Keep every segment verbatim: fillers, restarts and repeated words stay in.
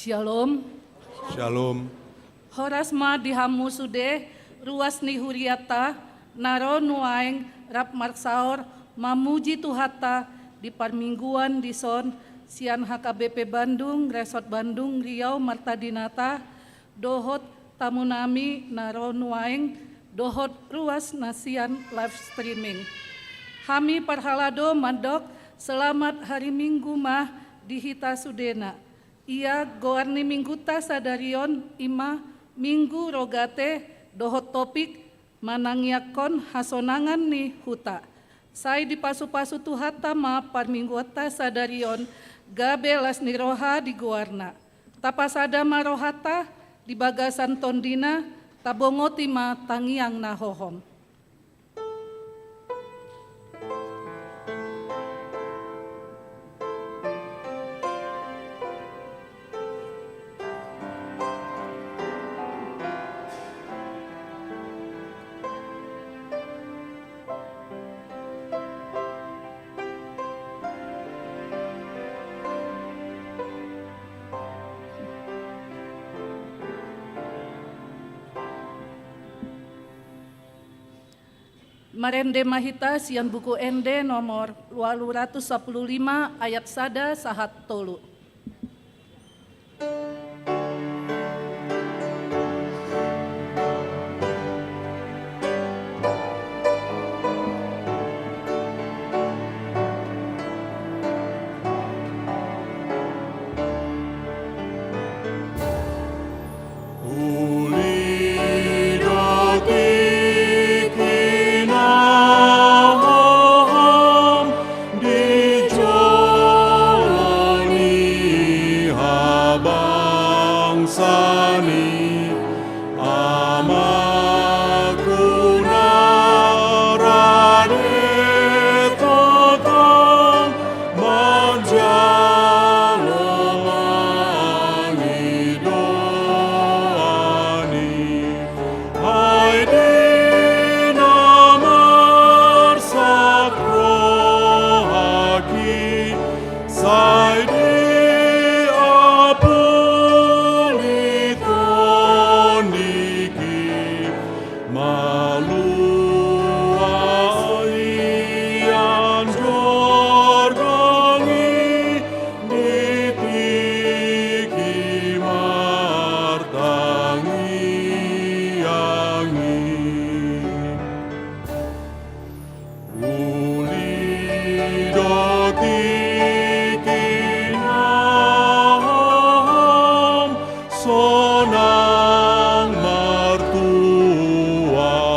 Shalom. Shalom. Horas ma di hamu sude, ruas ni hurianta, na ro nuaeng rap marsaor mamuji Tuhanta di parmingguan dison, sian H K B P Bandung, Resort Bandung, Riau, Marta Dinata, dohot tamunami na ro nuaeng, dohot ruas na sian live streaming. Hami parhalado mandok, selamat hari Minggu ma di hita sudena. Ia goar ni Minggunta sadari on i ma Minggu Rogate, dohot topik manangiangkon hasonangan ni huta. Sai dipasupasu Tuhanta ma parmingguanta sadari on, gabe las ni roha di goarna. Tapasada ma rohanta di bagasan tondina, tabongoti ma tangiang na hohom. Marende ma hita sian Buku Ende nomor ualu ratus sapulu lima, ayat sada sahat tolu. Uli do tingki na hohom di jolo ni habangsa ni amakku na rade tongtong manjalo pangidoan i. Ai di na marsak rohaki, sai diapuli tondingki, malua ianjur dongi di tingki martangiang i. Uli do tingki na hohom sonang martua.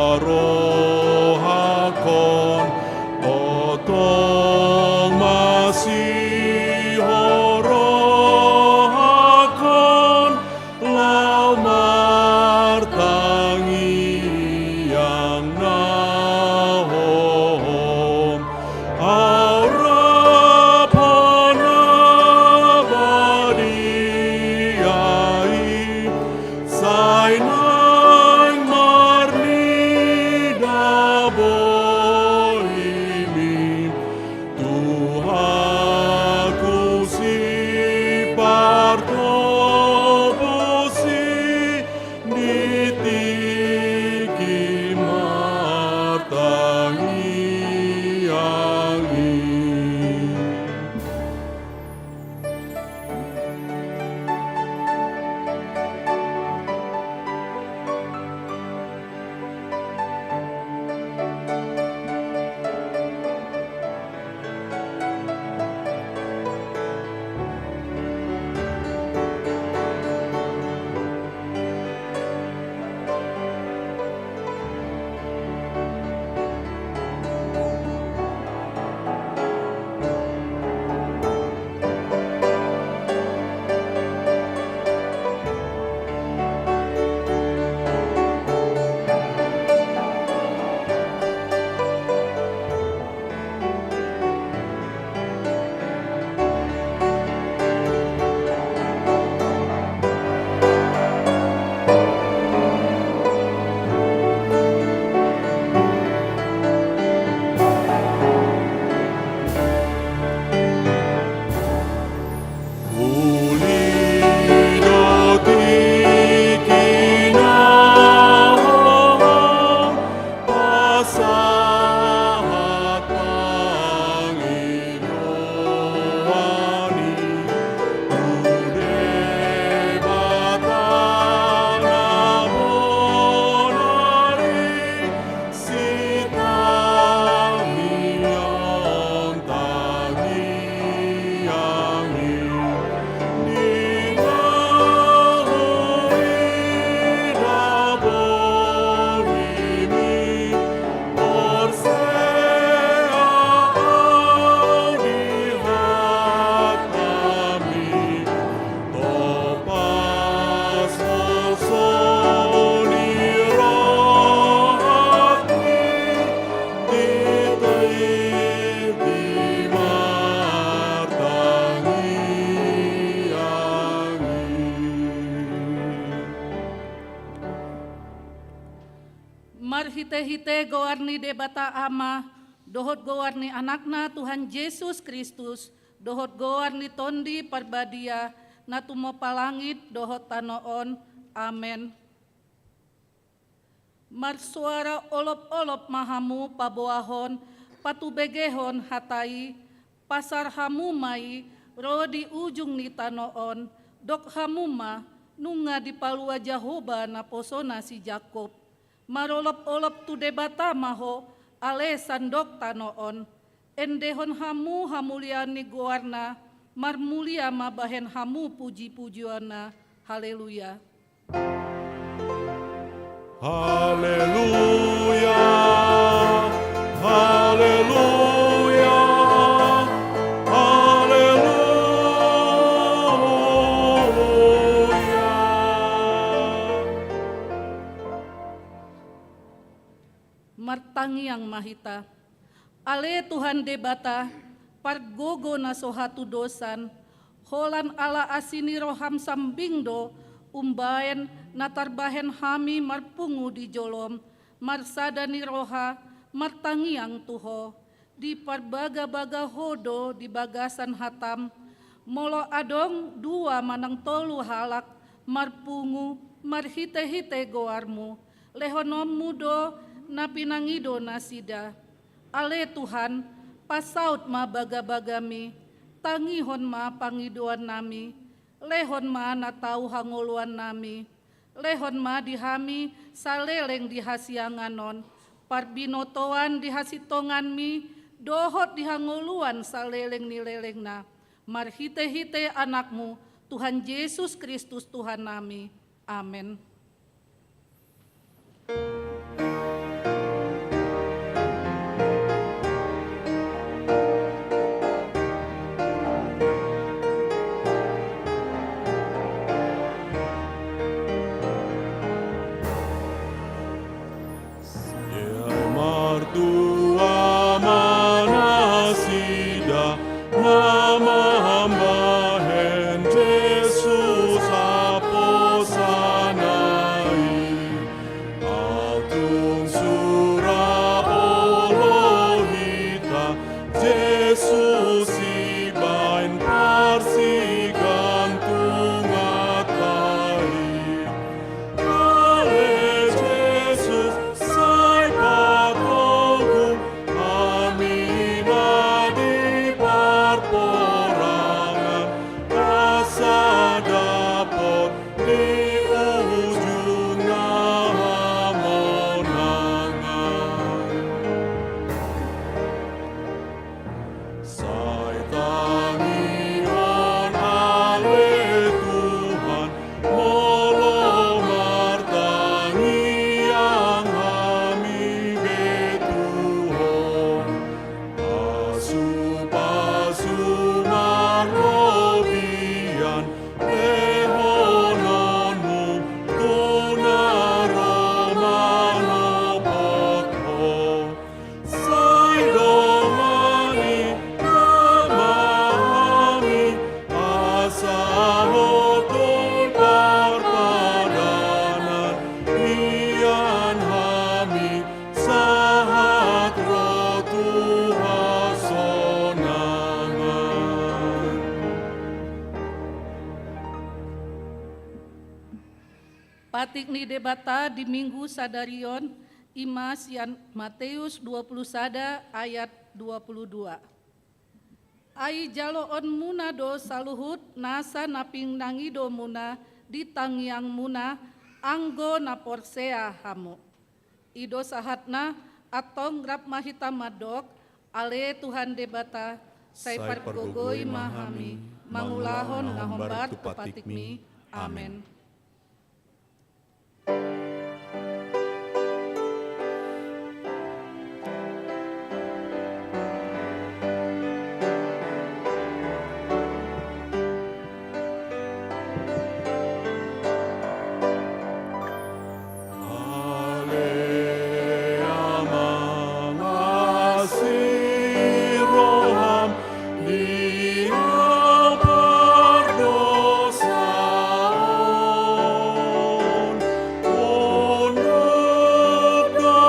Marhite-hite goar ni Debata Ama, dohot goar ni Anakna Tuhan Jesus Kristus, dohot goar ni Tondi Parbadia, na tumompa langit dohot tano on. Amen. Marsoara olop-olop ma hamu paboahon, patubegehon hata i, pasar hamu ma i ro di ujung ni tano on, dok hamu ma, nunga dipalua Jahowa naposona si Jakkob. Marolop-olop tu Debata ma ho, ale sandok tano on. Endehon hamu hamuliaon ni goarna, marmulia ma bahen hamu puji-pujionna. Haleluya. Haleluya, haleluya, haleluya. Martangiang ma hita. Ale Tuhan Debata, pargogo na so hatudosan, holan ala asi ni roham sambing do umbaen na tarbahen hami marpungu di jolom, marsada ni roha, martangiang tu Ho. Diparbaga-baga Ho do di bagasan hatam, molo adong dua manang tolu halak marpungu marhite-hite goarmu, lehononmu do na pinangido nasida. Ale Tuhan, pasaut ma bagabagami, tangihon ma pangidoannami, lehon ma na tau hangoluannami, lehon ma di hami saleleng di hasiangan on, parbinotoan di hasintonganmi, dohot di hangoluan saleleng ni lelengna, marhite-hite Anakmu, Tuhan Jesus Kristus Tuhannami. Amen. Ia martua ma nasida na mambahen Jesus aposana i. Atung sura olo hita Jesus i baen parsigantunganta i. Ale Jesus, sai patogu hami na di parporangan, asa dapot di ujungna hamonangan. Sai tangihon ale Tuhan, molo martangiang hami be tu Ho. Pasu-pasu marrobian lehononmu tu na ro manopot Ho. Sai dongan ni Tuhan ma hami, asa hotol parpadanan, ian hami sahat ro tu hasonangan. Patik ni Debata di Minggu sadari on, i ma sian Mateus dua puluh sada ayat dua puluh dua. Ai jaloonmuna do saluhut nasa na pinangidomuna di tangiangmuna, anggo na porsea hamu. I do sahatna. Antong rap ma hita mandok: Ale Tuhan Debata, sai pargogoi ma hami mangulahon na hombar tu patikmi. Amen. Ale Amang, asi roham di na pardosa on, unduk do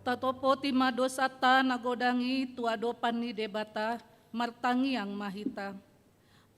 Tatopoti ma dosanta na godang i tu adopan ni Debata, martangiang ma hita.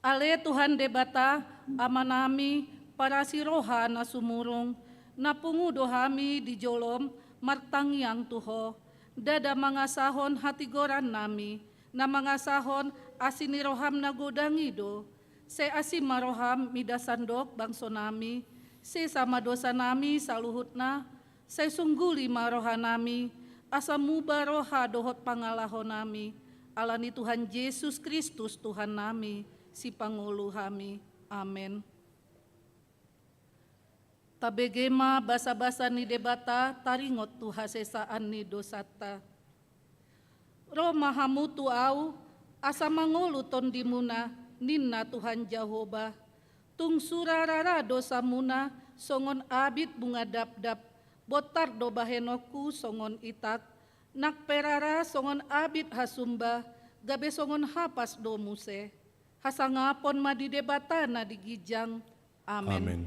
Ale Tuhan Debata, Amanami, parasi roha na sumurung, na pungu do hami di jolom martangiang tu Ho, ndada mangasahon hatigorannami, na mangasahon asi ni roham na godang i do. Sai asi ma roham mida sandok bangsonami, sesa ma dosanami saluhutna, sai sungguli ma rohanami, asa muba roha dohot pangalahonami, ala ni Tuhan Jesus Kristus Tuhannami, Sipangolu hami. Amen. Tabege ma basabasa ni Debata taringot tu hasesaan ni dosanta. Ro ma hamu tu Ahu, asa mangolu tondimuna, ninna Tuhan Jahowa. Tung sura rara dosamuna songon abit bunga dapdap, bontar do bahenonku songon itak, nang pe rara songon abit hasumba, gabe songon hapas do muse. Hasangapon ma di Debata na di ginjang. Amen. Amen.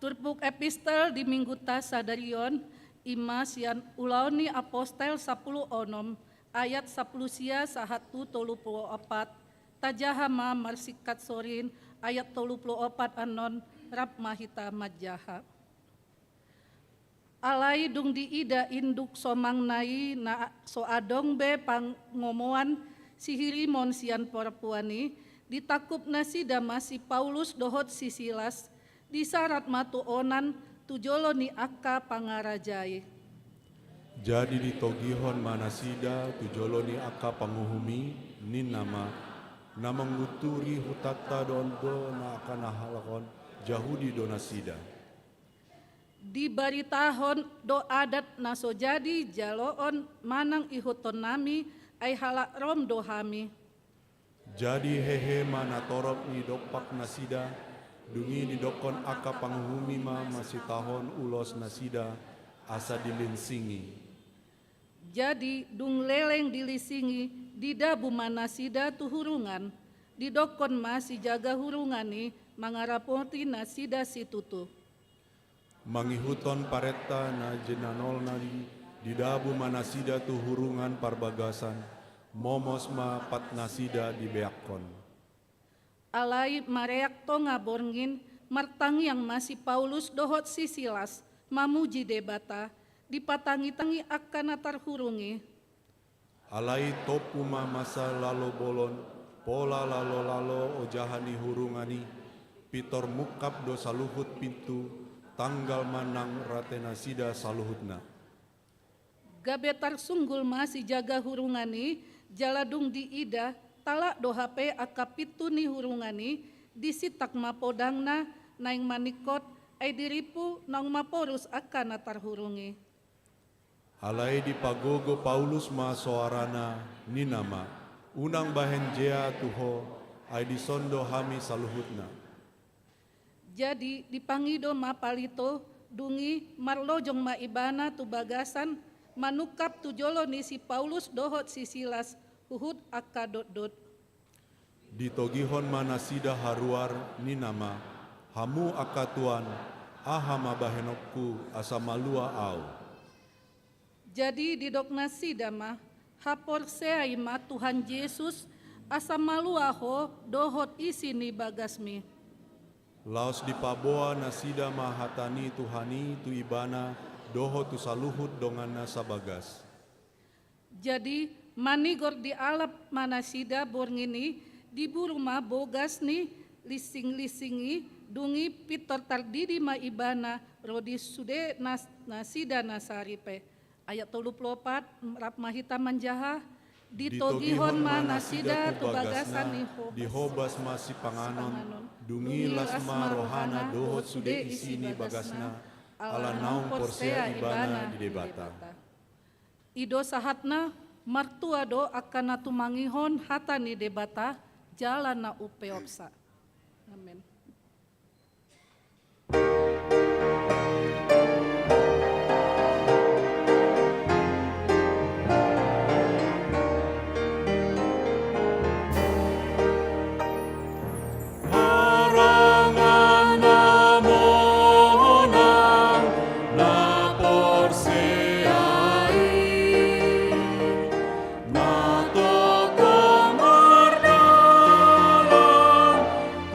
Turpuk epistel di minggunta sadari on, i ma sian Ulaon ni Apostel sampulu onom, ayat sampulu sia sahat tu tolu pulu opat. Tajaha ma marsingkat sorin ayat tolu pulu opat annon, rap ma hita manjaha. Alai dung diida induk somangna i na so adong be pangomoan sihirimon sian parompuan i, ditangkup nasida ma si Paulus dohot si Silas, disarat ma tu onan tu jolo ni angka pangaraja i. Jadi ditogihon ma nasida tu jolo ni angka panguhum i, ninna ma: Na mangunturi hutanta do on do na angka na halak on, Jahudi do nasida. Dibaritahon do adat na so jadi jaloon manang ihuthonnami, ai halak Rom do hami. Jadi hehe ma natorop ni dompak nasida, dung i didokkon angka panguhum i ma masitahon ulos nasida, asa dilinsingi. Jadi dung leleng dilinsingi, didabu ma nasida tu hurungan, didokkon ma sijaga hurungan i mangaramoti nasida situtu. Mangihuthon parenta na jinanolna i, didabu ma nasida tu hurungan parbagasan, momos ma pat nasida dibeakkon. Alai mareak tonga borngin, martangiang ma si Paulus dohot si Silas, mamuji Debata, dipatangitangi angka na tarhurung i. Alai tompu ma masa lalo bolon, pola lalolalo ojahan ni hurungan i, pintor mungkap do saluhut pintu, tanggal ma nang rate nasida saluhutna. Gabe tarsunggul ma sijaga hurungan i, jala dung diida, talak do hape angka pintu ni hurungan i, disintak ma podangna, naeng maningkot, ai dirimpu naung maporus angka na tarhurung i. Alai dipagogo Paulus ma soarana, ninna ma: Unang bahen jea tu ho, ai dison do hami saluhutna. Jadi dipangido ma palito, dung i marlojong ma ibana tu bagasan, manungkap tu jolo ni si Paulus dohot si Silas, huhut angka dotdot. Ditogihon ma nasida haruar, ninna ma: Hamu angka tuan, aha ma bahenonku asa malua ahu? Jadi didok nasida ma: Haporseai ma Tuhan Jesus, Asa malua ho dohot isi ni bagasmi. Laos dipaboa nasida ma hata ni Tuhan i tu ibana dohot tu saluhut donganna sabagas. Jadi, manigor dialap ma nasida borngin i, diburu ma bogas ni lisinglinsing i, dung i pintor tardidi ma ibana ro di sude nas-, nasida na saripe. Ayat tolu pulu opat, rap ma hita manjaha. Ditogihon ma nasida tu bagasan ni hobas, dihobas ma sipanganon, dung i las ma rohana dohot sude isi ni bagasna, ala naung porsea ibana di Debata. I do sahatna. Martua do angka na tumangihon hata ni Debata jala na umpeopsa. Amen. Na tongtong mardalan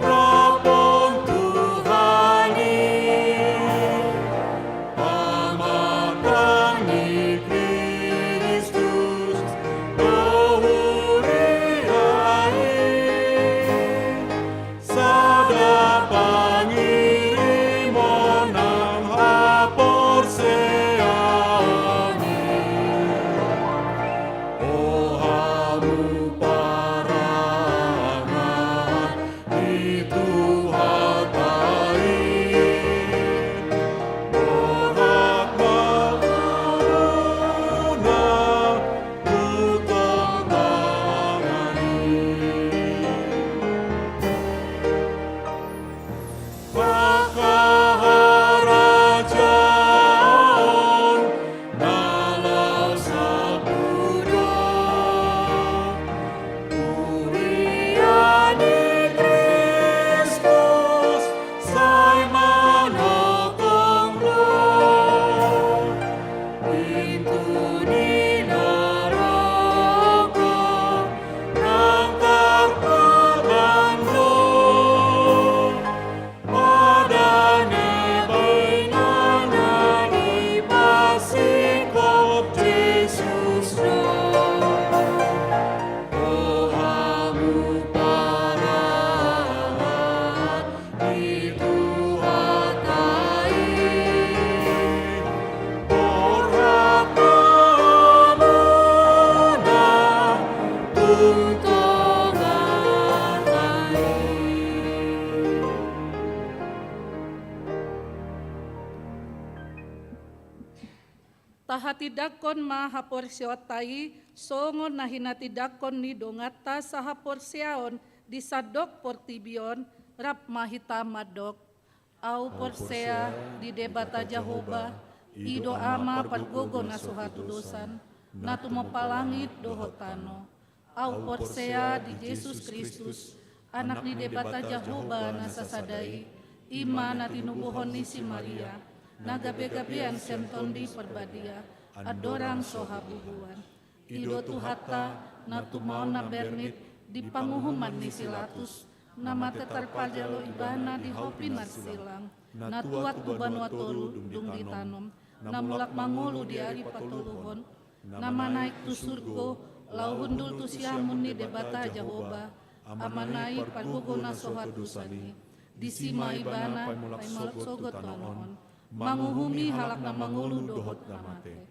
rap dohot Tuhan i, pamatang ni Kristus do huria i. Sada pangirimon nang haporseaon i. O hamu parangan di Tuhanta i, borhat ma hamuna tu tonga ni Pangkaharajaon na laho salpu do. Huria ni Kristus sai manongtong do. Pintu ni naroko nang tarpabang do. Padan ni bainang na dipasingkop Jesus do. O hamu parangan di Tuhanta i, borhat ma hamuna tu tonga ni. Tahatindangkon ma haporseaonta i songon na hinatindangkon ni donganta sahaporseaon di sandok portibi on. Rap ma hita mandok. Ahu porsea di Debata Jahowa, i do Ama pargogo na so hatudosan, na tumompa langit dohot tano. Ahu porsea di Jesus Kristus, Anak ni Debata Jahowa na sasada i, i ma na tinubuhon ni si Maria, na gabegabean sian Tondi Parbadia, andorang so habubuan. I do Tuhanta, na tumaon na bernit di panguhuman ni si Latus, na mate tarpajalo ibana di hau pinarsilang, na tuat tu banua toru dung ditanom, na mulak mangolu di ari patoluhon, na manaek tu surgo, laho hundul tu siamun ni Debata Jahowa, Amana i pargogo na so hatudosan i. Disi ma ibana paimulak sogot tu tano on, manguhumi halak na mangolu dohot na mate.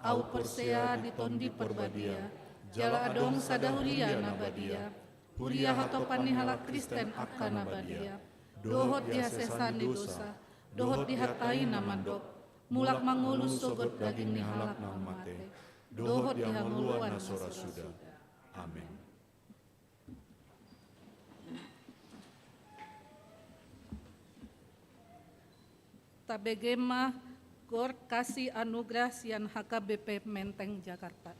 Ahu porsea di Tondi Parbadia, jala adong sada huria na badia, huria hatopan ni halak Kristen angka na badia, dohot di hasesaan ni dosa, dohot di hata i na mandok, mulak mangolu sogot daging ni halak na mate, dohot di hangoluan na so ra suda. Amen. Tabege ma gor kasih anugerah sian H K B P Menteng Jakarta.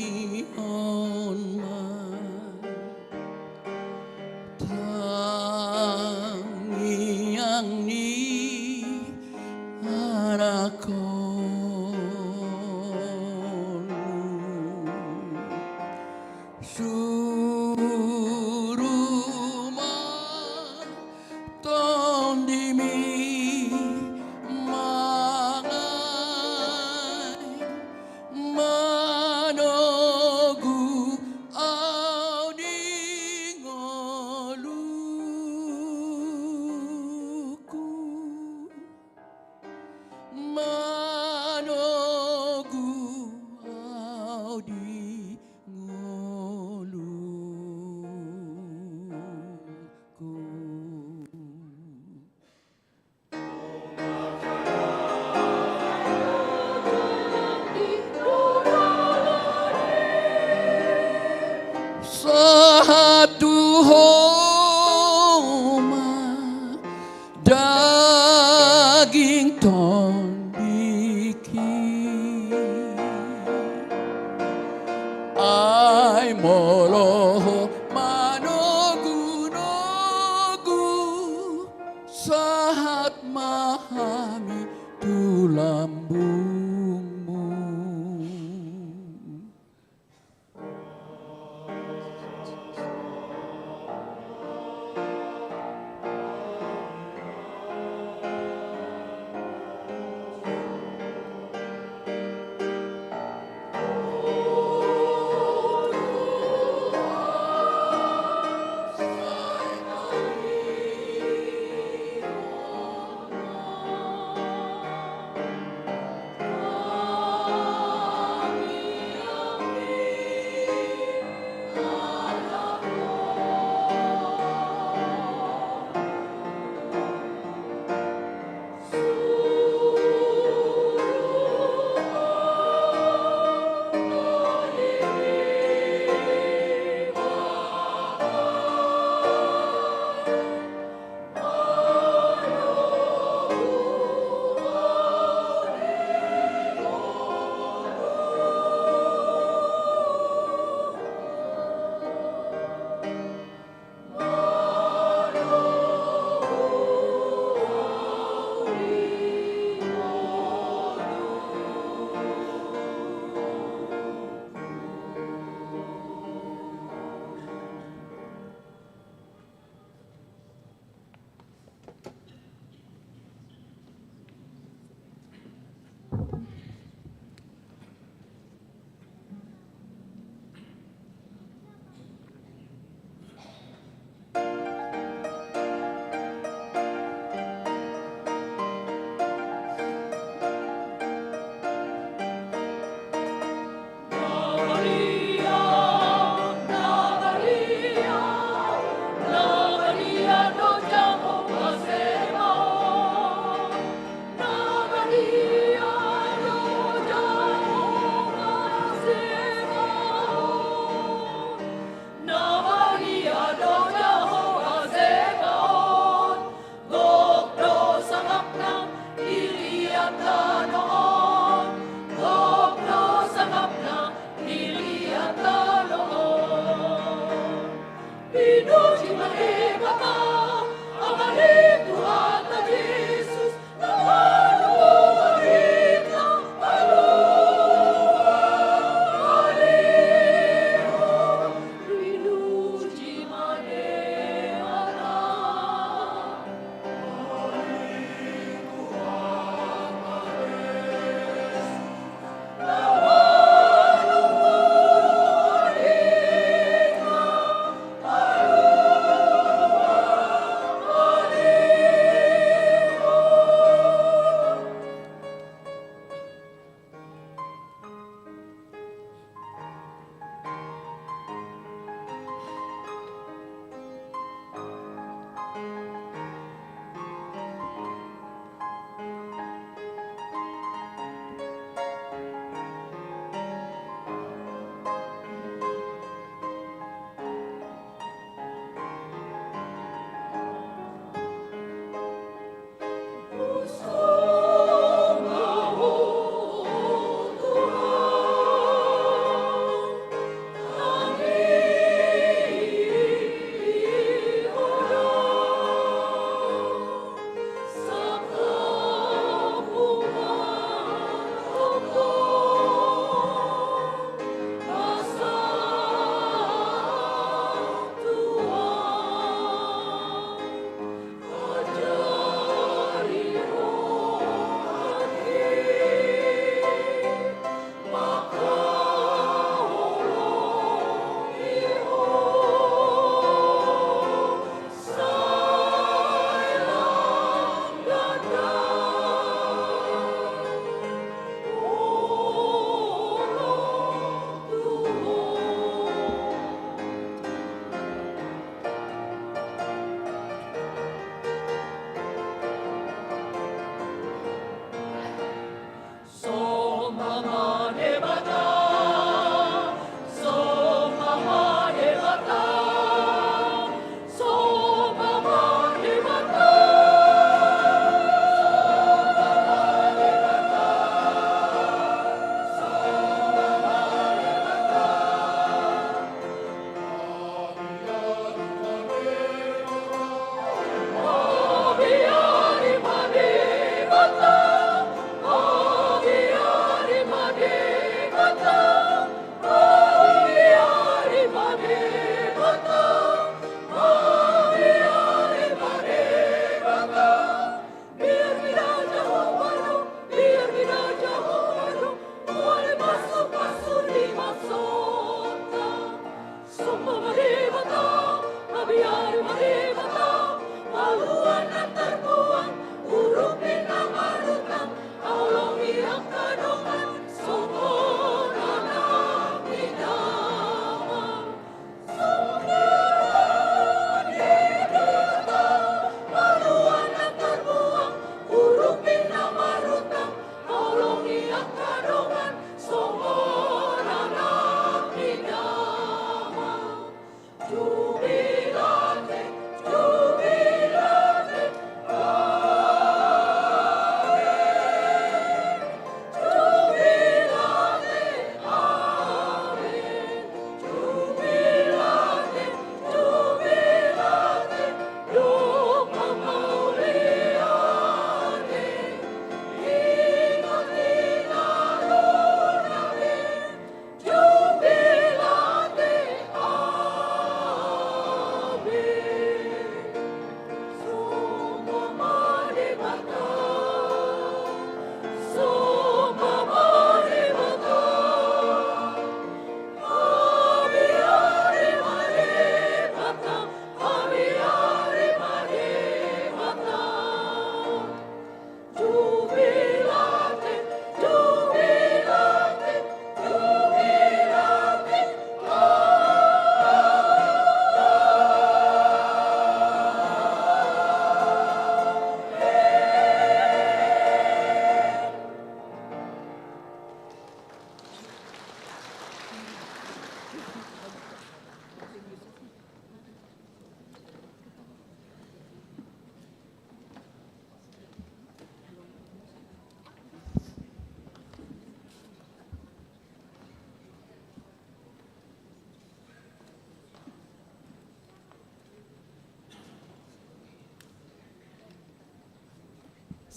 Tangihon ma tangiang ni anakkonmu. Suru ma tondimi mangae, manogu au di ngolungku, manogu au di ngolungku. Sahat tu ho ma daging tondingki. Ai molo ho manogunogu, sahat ma hami tu lambungmu.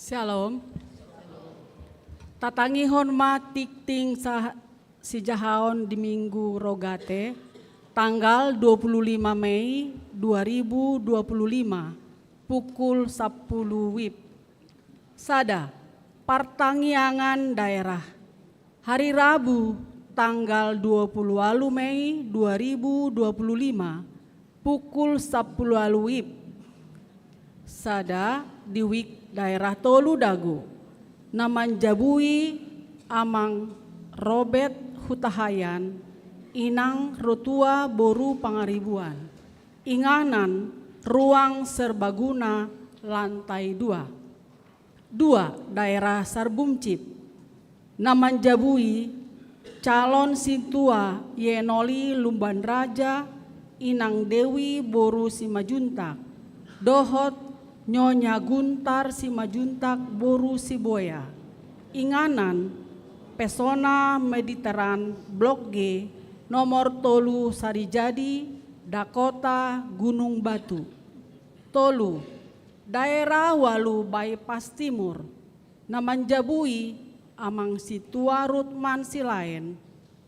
Shalom. Tatangihon ma tingting sa-, sijahaon di Minggu Rogate, tanggal dua puluh lima Mei dua ribu dua puluh lima, pukul sapuluh wib. Sada, partangiangan daerah. Hari Rabu, tanggal dua puluh ualu Mei dua ribu dua puluh lima, pukul sapuluh ualu wib. Sada, di wib daerah tolu Dago. Na manjabui Amang Robert Hutahayan, Inang Rotua boru Pangaribuan. Inganan, ruang serbaguna, lantai dua. Dua, daerah Sarbumcip. Na manjabui calon sintua Yenoli Lumban Raja, Inang Dewi boru Simanjuntak, dohot Nyonya Guntar Simanjuntak boru Siboya. Inganan, Pesona Mediteran Blok G, nomor tolu Sarijadi, Dakota, Gunung Batu. Tolu, daerah ualu Bypass Timur. Na manjabui Amang Sintua Rutman Silaen,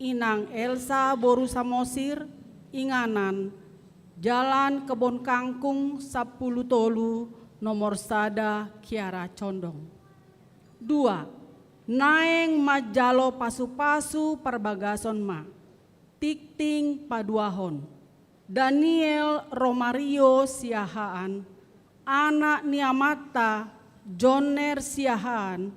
Inang Elsa boru Samosir, inganan, Jalan Kebon Kangkung sapuluh tolu, nomor sada, Kiara Condong. Dua, naeng manjalo pasupasu parbagason ma. Tingting paduahon. Daniel Romario Siahaan, anak ni amanta Jonner Siahaan,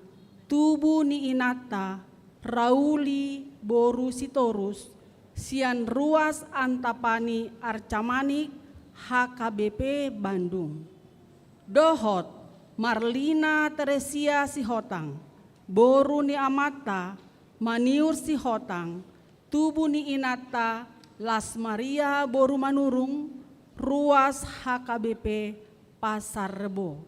tubu ni inanta Rauli boru Sitorus, sian ruas Antapani Arcamanik, H K B P Bandung. Dohot Marlina Teresia Sihotang, boru ni amanta Maniur Sihotang, tubu ni inanta Las Maria boru Manurung, ruas H K B P Pasar Rebo.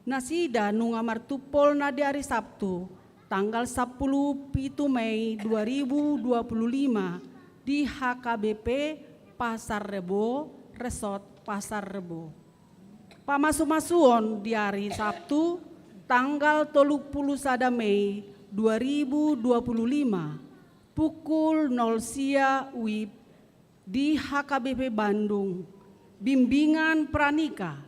Nasida nunga martumpol na di ari Sabtu, tanggal sapuluh pitu Mei dua ribu dua puluh lima, di H K B P Pasar Rebo, Resort Pasar Rebo. Pamasumasuon di ari Sabtu, tanggal tolu puluh sada Mei dua ribu dua puluh lima, pukul nol sia wib, di H K B P Bandung, bimbingan pranikah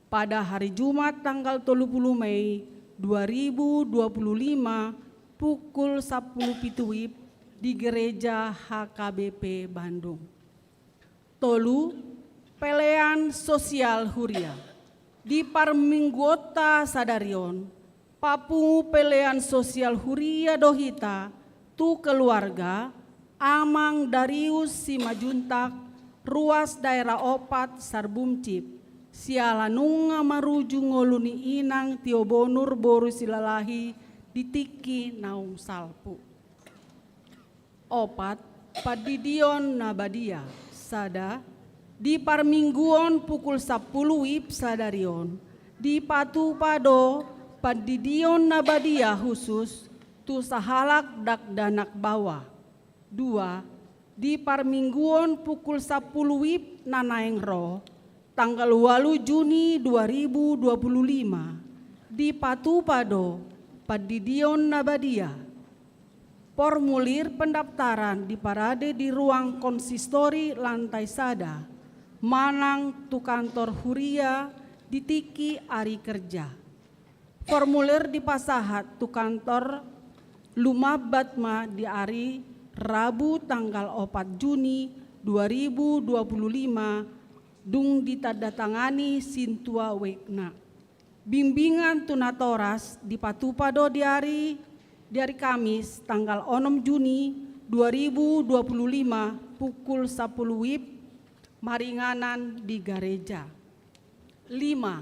pada hari Jumat tanggal tolu puluh Mei dua ribu dua puluh lima, pukul sapuluh pitu wib, di Gereja H K B P Bandung. Tolu, pelean sosial huria. Di parmingguonta sadari on, papungu pelean sosial huria do hita tu keluarga Amang Darius Simanjuntak, ruas daerah opat Sarbumcip, siala nunga maruju ngolu ni Inang Tio Bonur boru Silalahi di tingki naung salpu. Opat, pandidion na badia. Sada, di parmingguon pukul sapuluh wib sadari on, dipatupa do pandidion na badia khusus tu sahalak dakdanak baoa. Dua, di parmingguon pukul sapuluh wib na naeng ro, tanggal ualu Juni dua ribu dua puluh lima, dipatupa do pandidion na badia. Formulir pendaftaran diparade di ruang konsistori lantai sada, manang tu kantor huria di tingki ari kerja. Formulir dipasahat tu kantor lumambat ma di ari Rabu tanggal opat Juni dua ribu dua puluh lima, dung ditandatangani sintua wekna. Bimbingan tu natoras dipatupa do di ari, di ari Kamis tanggal onom Juni dua ribu dua puluh lima, pukul sapuluh wib, maringanan di gareja. Lima,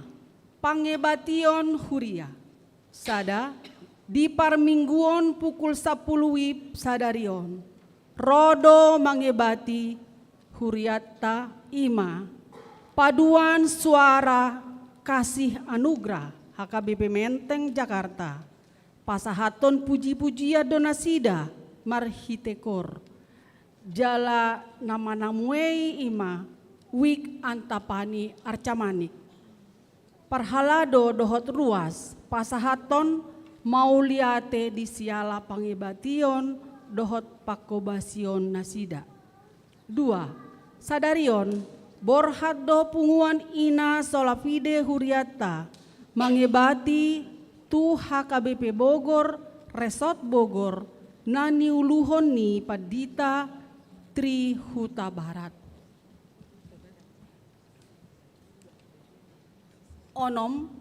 pangebation huria. Sada, di parmingguon pukul sapuluh wib sadari on, ro do mangebati hurianta i ma Paduan Suara Kasih Anugerah H K B P Menteng Jakarta. Pasahathon puji-pujian do nasida marhite kor. Jala na manamuei i ma Wik Antapani Arcamanik. Parhalado dohot ruas pasahathon mauliate di siala pangebation dohot pangkobasion nasida. Dua, sadari on borhat do punguan ina sola fide hurianta mangebati tu H K B P Bogor, Resort Bogor, na niuluhon ni Pandita Tri Hutabarat. Onom,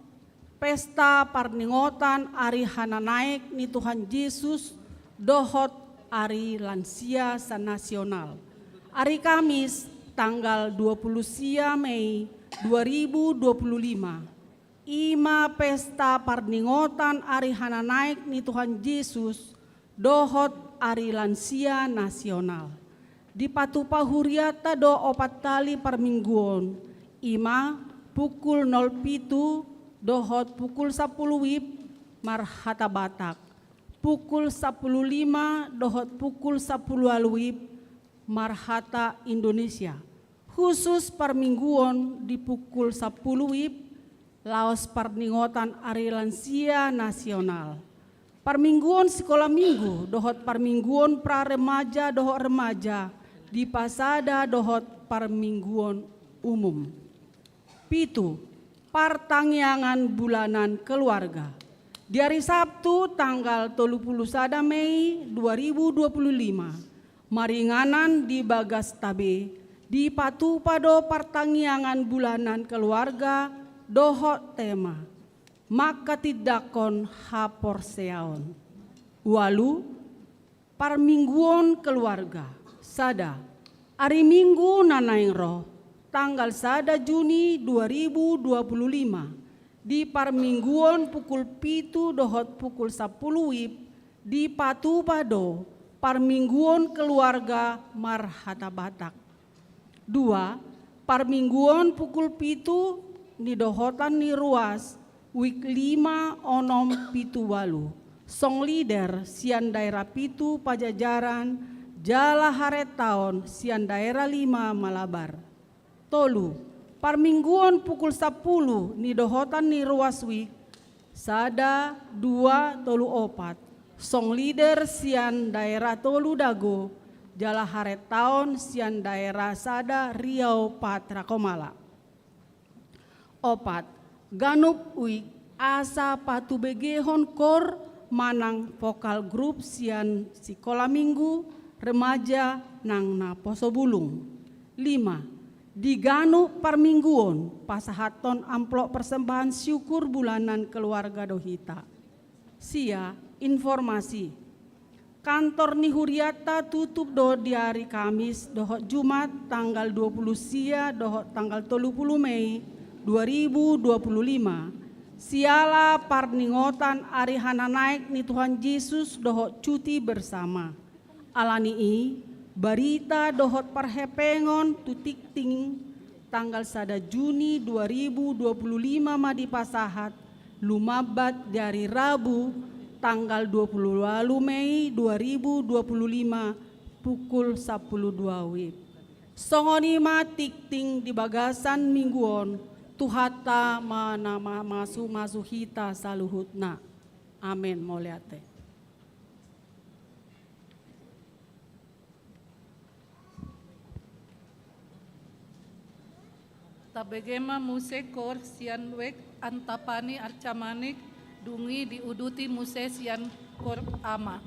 pesta parningotan ari hananaek ni Tuhan Jesus dohot ari lansia sanasional. Ari Kamis, tanggal dua puluh sia Mei dua ribu dua puluh lima, i ma pesta parningotan ari hananaek ni Tuhan Jesus dohot ari lansia nasional. Dipatupa hurianta do opat hali parmingguon, i ma pukul nol pitu dohot pukul sampulu WIB marhata Batak, pukul sampulu lima dohot pukul sampulu ualu WIB marhata Indonesia. Khusus parmingguon di pukul sampulu WIB, laos parningotan ari lansia nasional. Parmingguon sikola minggu dohot parmingguon pra remaja dohot remaja dipasada dohot parmingguon umum. Pitu, partangiangan bulanan keluarga. Di ari Sabtu tanggal tolu puluh sada Mei dua ribu dua puluh lima, maringanan di bagastabe, dipatupa do partangiangan bulanan keluarga dohot tema manghatindanghon haporseaon. Ualu, parmingguon keluarga. Sada, ari Minggu na naeng ro, tanggal sada Juni dua ribu dua puluh lima, di parmingguon pukul pitu dohot pukul sampulu WIB, dipatupa do parmingguon keluarga marhata Batak. Dua, parmingguon pukul pitu, nidohotan ni ruas, WIB lima onom pitu ualu. Song leader sian daerah pitu Pajajaran, jala harentaon sian daerah lima Malabar. Tolu, parmingguon pukul sampulu, nidohotan ni ruas WIB sada, dua, tolu, opat. Song leader sian daerah tolu Dago, jala harentaon sian daerah sada Riau Patra Komala. Opat, ganup WIB asa patubegehon kor manang vokal grup sian sikola minggu remaja nang naposo bulung. Lima, di ganup parmingguon pasahathon amplop persembahan syukur bulanan keluarga do hita. Sia, informasi. Kantor ni hurianta tutup do di ari Kamis dohot Jumat tanggal dua puluh sia dohot tanggal tolu puluh Mei dua ribu dua puluh lima, siala parningotan ari hananaek ni Tuhan Jesus dohot cuti bersama. Alani i, barita dohot parhepengon tu tingting tanggal sada Juni dua ribu dua puluh lima ma dipasahat, lumambat di ari Rabu tanggal dua puluh ualu Mei dua ribu dua puluh lima pukul sampulu dua WIB. Songon i ma tingting di bagasan minggu on, Tuhanta ma na mamasumasu hita saluhutna. Amen. Mauliate. Tabege ma muse kor sian wijk Antapani Arca Manik, dung i diuduti muse sian kor ama.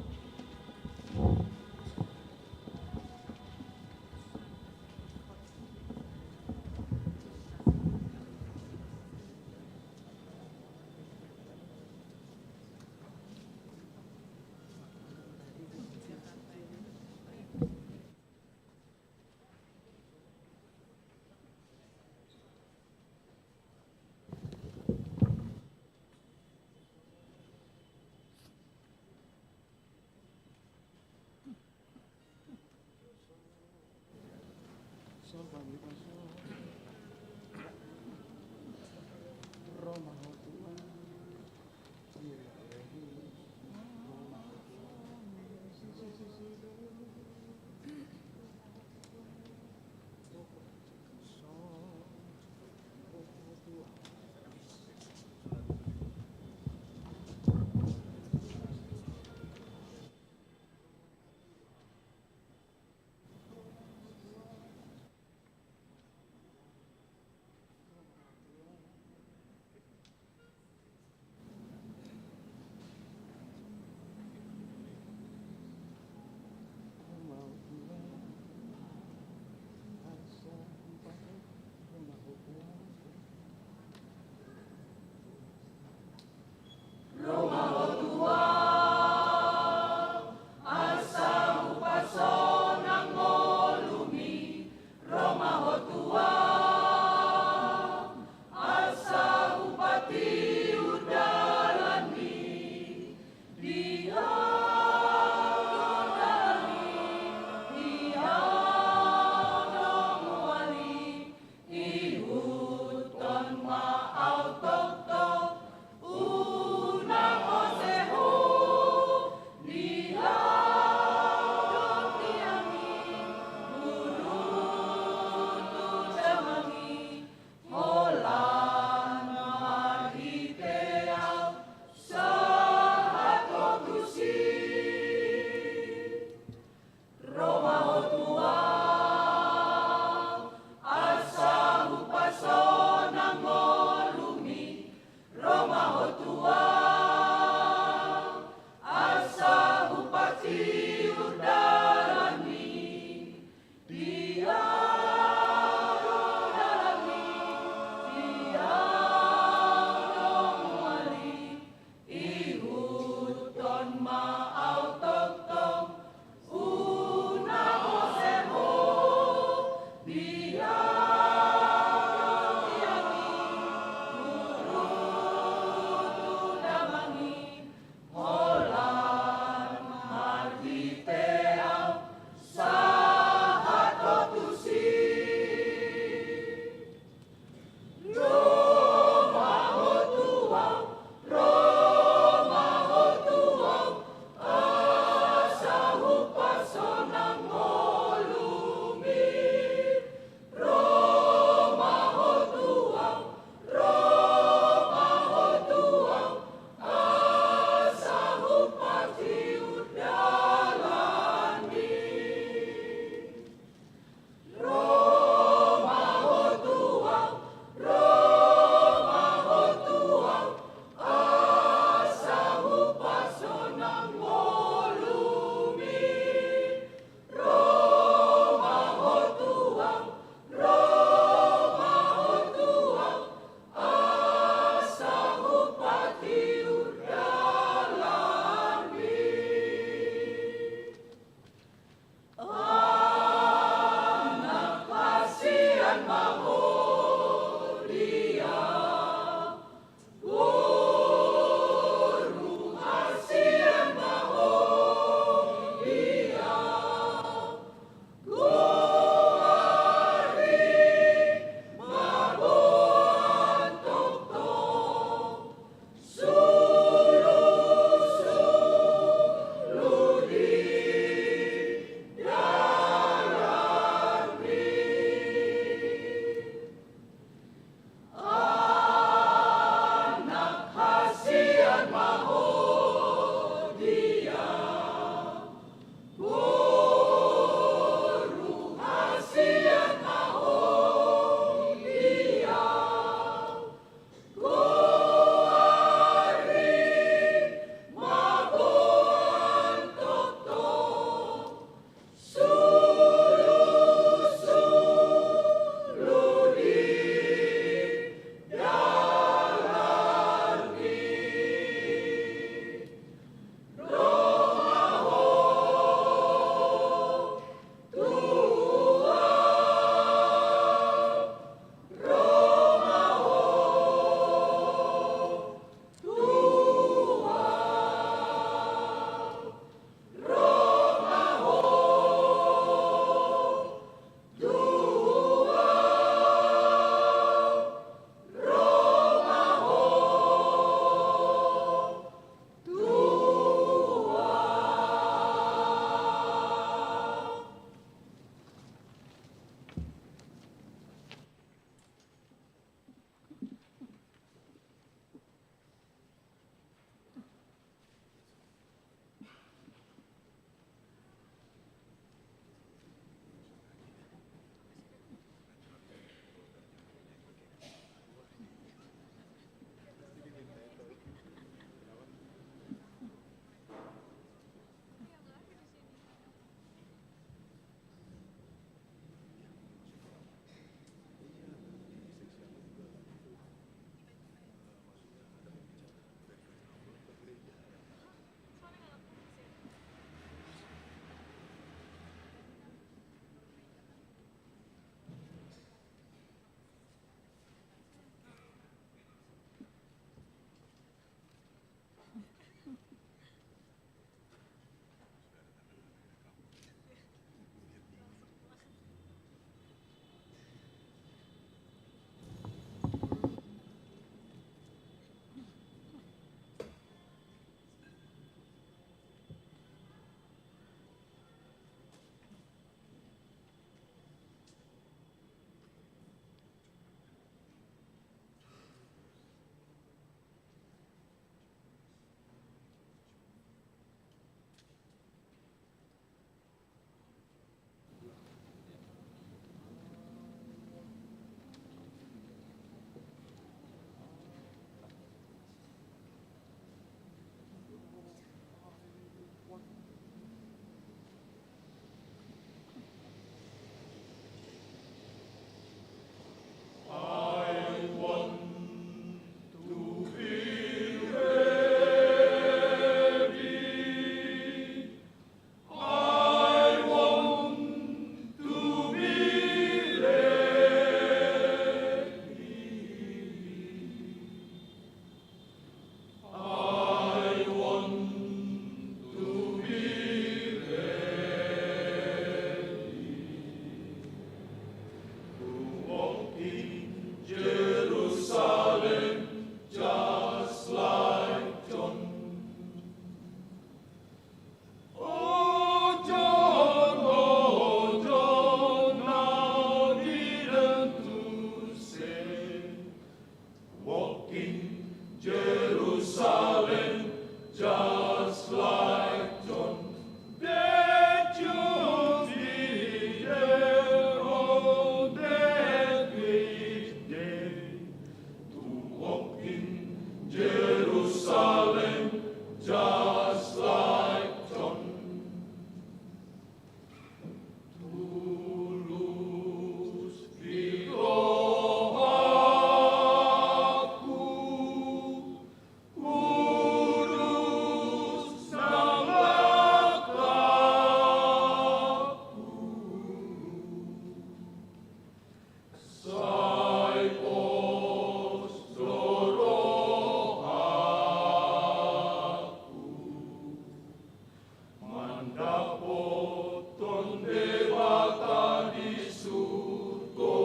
Dapothon Debata di surgo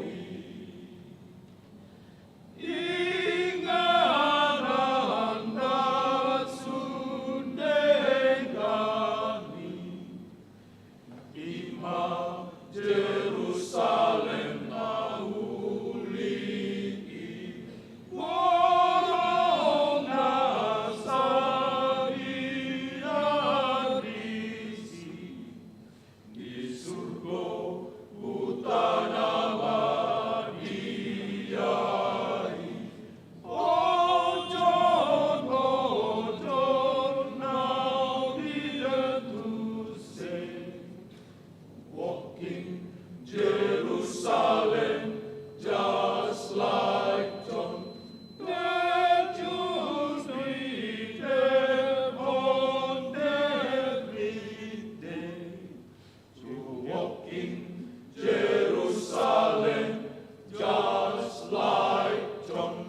i. Inganan na sun denggan i, i ma Jerusalem na uli i, borong na sadia disi. Di surgo huta na badia i, ojon-ojon na di Deus e, walking Jerusalem just like John. The Jews read their own every day. To walk in Jerusalem just like John.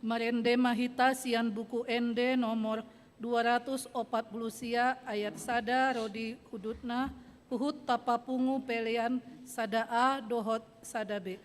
Marende ma hita sian Buku Ende nomor dua ratus opat pulu sia, ayat sada ro di udutna, huhut tapapungu pelean sada A dohot sada B.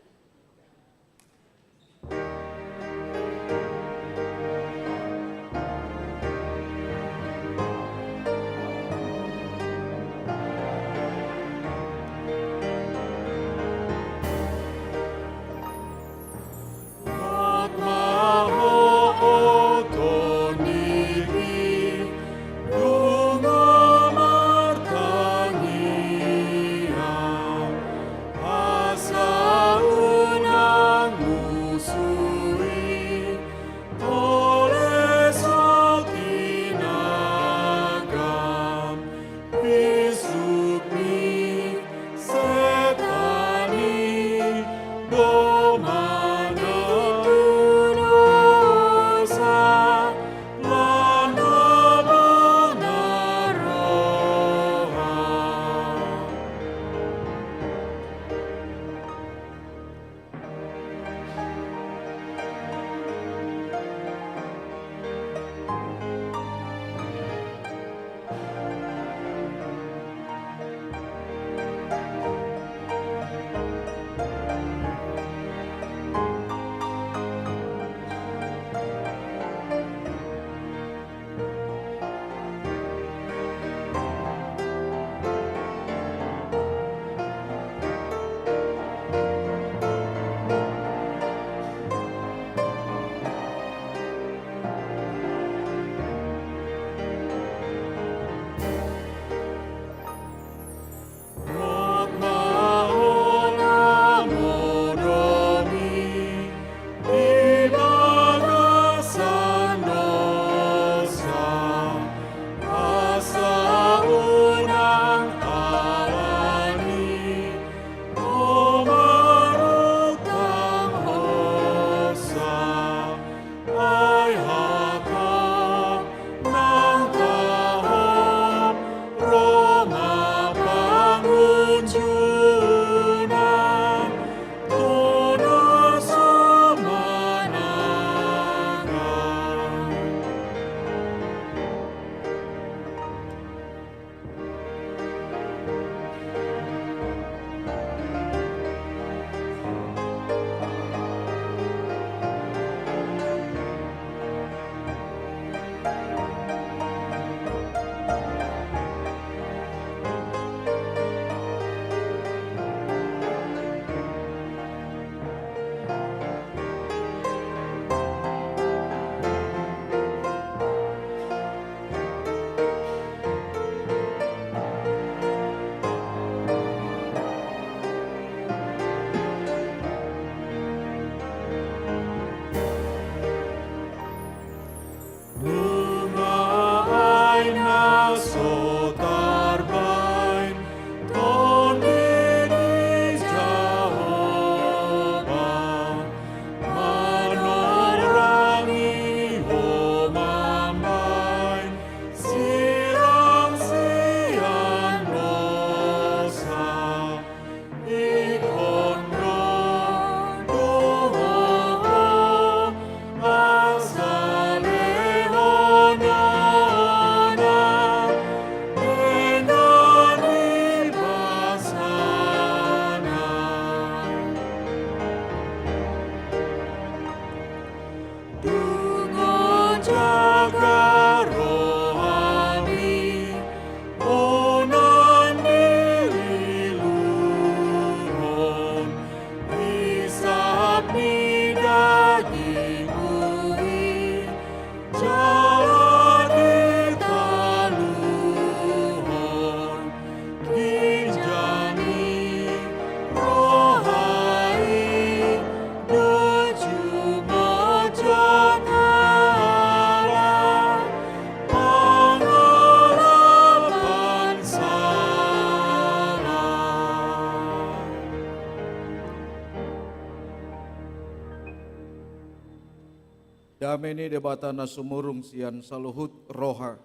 Dame ni Debata na sumurung sian saluhut roha,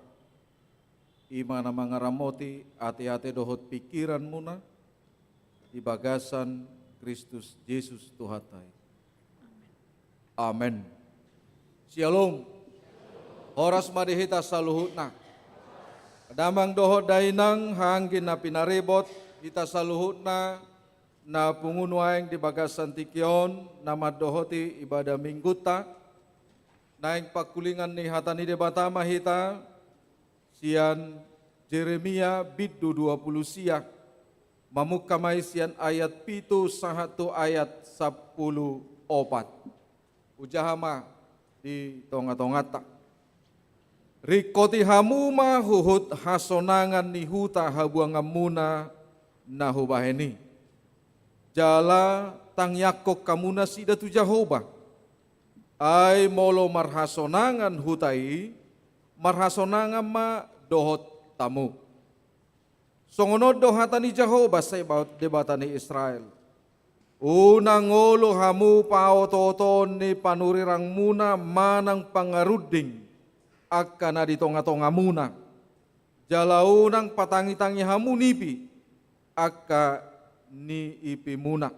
i ma na mangaramoti ateate dohot pingkiranmuna di bagasan Kristus Jesus Tuhanta i. Amen. Syalom. Horas ma di hita saluhutna. Damang dohot dainang, haha anggi na pinaribot, hita saluhutna na pungu nuaeng di bagasan tingki on, na mandohoti ibadah Minggunta, naeng pangkulingan ni hata ni Debata ma hita, sian Jeremia bindu dua pulu sia, mamungka ma i sian ayat pitu sahat tu ayat sampulu opat. Hujaha ma di tongatonganta. Ringkoti hamu ma huhut hasonangan ni huta habuanganmuna na hubahen i. Jala tangiangkon hamu nasida tu Jahowa. Ai molo marhasonangan huta i, marhasonangan ma dohot hamu. Songon on do hata ni Jahowa Sebaot, Debata ni Israel: Unang olo hamu paotootoon ni panurirangmuna manang pangarunding angka na di tongatongamuna, jala unang patangitangi hamu nipi angka niipimuna.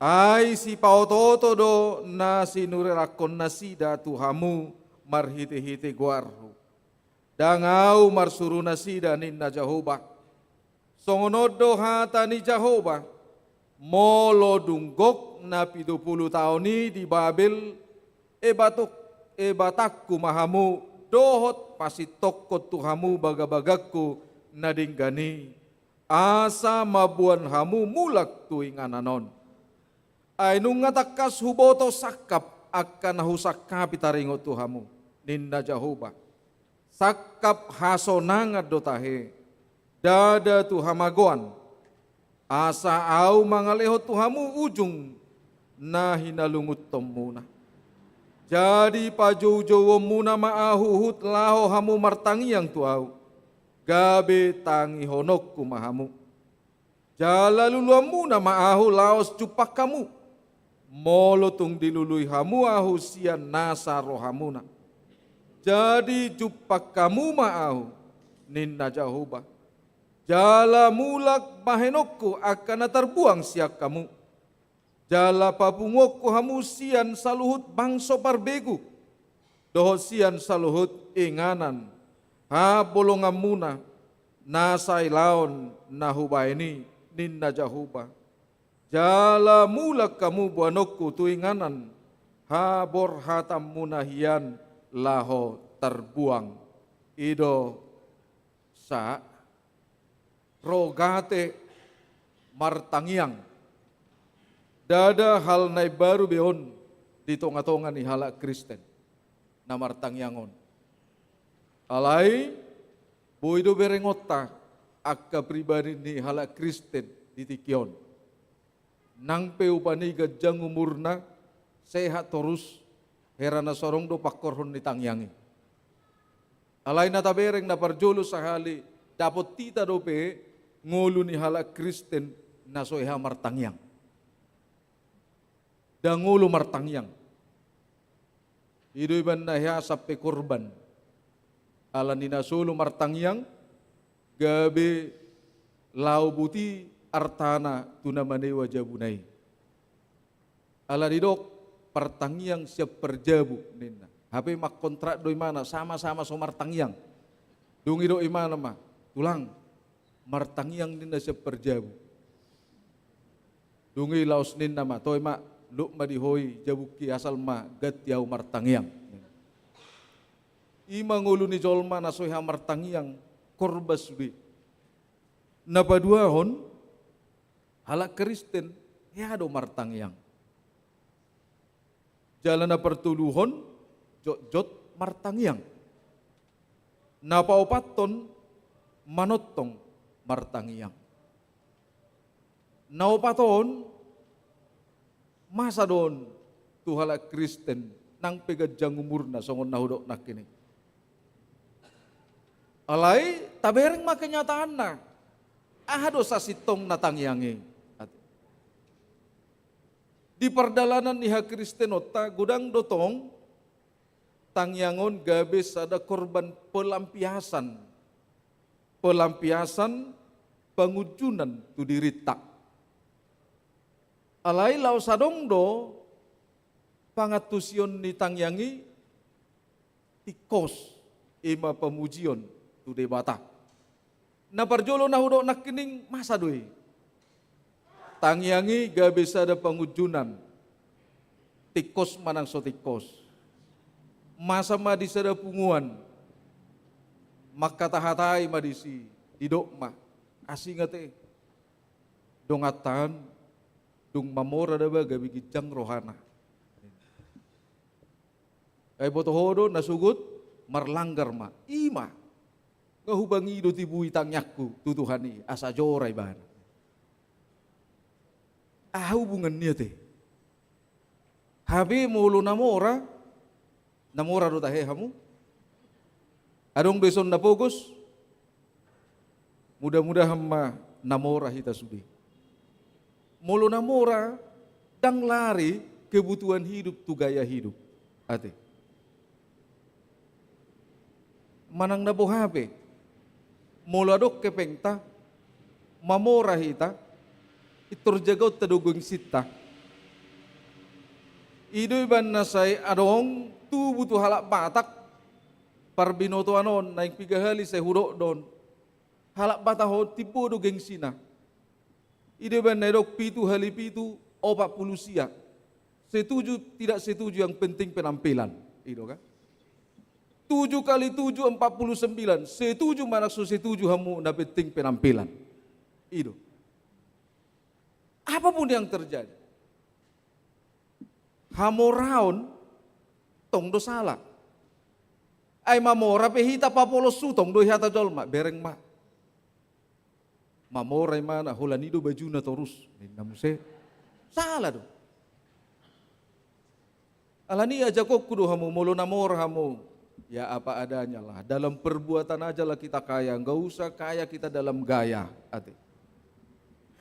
Ai sipaotooto do na sinurirangkon nasida tu hamu marhitehite goarhu. Ndang Ahu marsuru nasida, ninna Jahowa. Songon on do hata ni Jahowa: Molo dung gok na pitu pulu taon i di Babel, ebatok-, ebatangku ma hamu dohot pasintongkon tu hamu bagabagangku na denggan i, asa mamboan hamu mulak tu inganan on. Ai nunga tangkas huboto sangkap angka na husangkapi taringot tu hamu, ninna Jahowa. Sangkap hasonangan do tahe, ndada tu hamagoan, asa Ahu mangalehon tu hamu ujung na hinalungunhonmuna. Jadi pajoujouonmuna ma Ahu huhut laho hamu martangiang tu Ahu, gabe tangihononku ma hamu. Jala luluanmuna ma Ahu laos jumpang hamu, molo tung dilului hamu Ahu sian nasa rohamuna. Jadi jumpang hamu ma Ahu, ninna Jahowa. Jala mulak bahenonku angka na tarbuang sian hamu. Jala papunguonku hamu sian saluhut bangso parbegu, dohot sian saluhut inganan habolonganmuna, na sailaon na hubahen i, ninna Jahowa. Jala mulak hamu boanonku tu inganan haborhatanmuna hian laho tarbuang. I do sa rogate martangiang. Ndada hal na imbaru be on di tongatonga ni halak Kristen na martangiang on. Alai boi do berengonta angka pribadi ni halak Kristen di tingki on. Nang pe upani ganjang umurna, sehat torus, hera na so adong do pangkorhon ni tangiang i. Alai na tabereng na parjolo sahali, dapot hita dope ngolu ni halak Kristen na so hea martangiang. Ndang olo martangiang. I do iba na hea sampe korban. Ala ni na so olo martangiang, gabe laho boti artana tu na manewa jabuna i. Ala didok, partangiang sian parjabu, ninna. Hape mangkontrak do imana, sama-sama so martangiang. Dung didok imana ma, tulang, martangiang ninna sian parjabu. Dung i laos ninna ma, toe ma, luk ma di ho i jabungki, asal ma ganti ahu martangiang. I ma ngolu ni jolma na so hea martangiang, korbas be. Na paduahon, halak Kristen hea do martangiang. Jala na partoluhon, jotjot martangiang. Na paopathon, manongtong martangiang. Na opat on, masa do on tu halak Kristen nang pe ganjang umurna songon na hudok nangkin i. Alai tabereng ma kenyataanna. Aha do sasintongna tangiang i? Di pardalanan ni hakristenonta godang do tong tangiang on gabe sada korban pelampiasan, pelampiasan pangunjunan tu dirinta. Alai laos adong do pangantusion ni tangiang i, tingkos, i ma pamujion tu Debata. Na parjolo na hudok nangkining, masa do i? Tangiang i gabe sada pangunjunan, tingkos manang so tingkos. Masa ma di sada punguan, mangkatahatai ma disi, didok ma, asing ate, donganta an dung mamora da ba gabe ginjang rohana. Ai boto ho do na sogot marlanggar ma. I ma. Nga hubangi do tibui tangiangku tu Tuhan i, asa jora ibana. Aha hubungan ni ate? Hape molo na mora, na mora do tahe hamu? Adong do dison na pogos? Mudah-mudahan ma na mora hita sude. Molo na mora, ndang lari kebutuhan hidup tu gaya hidup. Ate. Manang na boha pe. Molo adong hepengta, mamora hita, pintor jagaonta do gengsinta. I do ibana sai adong tubu tu halak Batak, parbinotoan on, naeng piga hali sai hudok do on. Halak Batak on timbo do gengsina. I do ibana didok pitu hali pitu, opat pulu sia. Setuju tidak setuju, yang penting penampilan. I do kan? Tujuh kali tujuh, empat puluh sembilan. Setuju manang so setuju hamu, na penting penampilan. I do. Apapun yang terjadi. Hamoraon tong do sala. Ai mamora pe hita papolos, sutong do i hata jolma, bereng ma. Mamora imana, holan i do bajuna torus, ninna muse. Sala do. Alani i ajakonku do hamu, molo na mora hamu, ya apa adanya lah. Dalam perbuatan aja lah kita kaya, nggak usah kaya kita dalam gaya. Ate.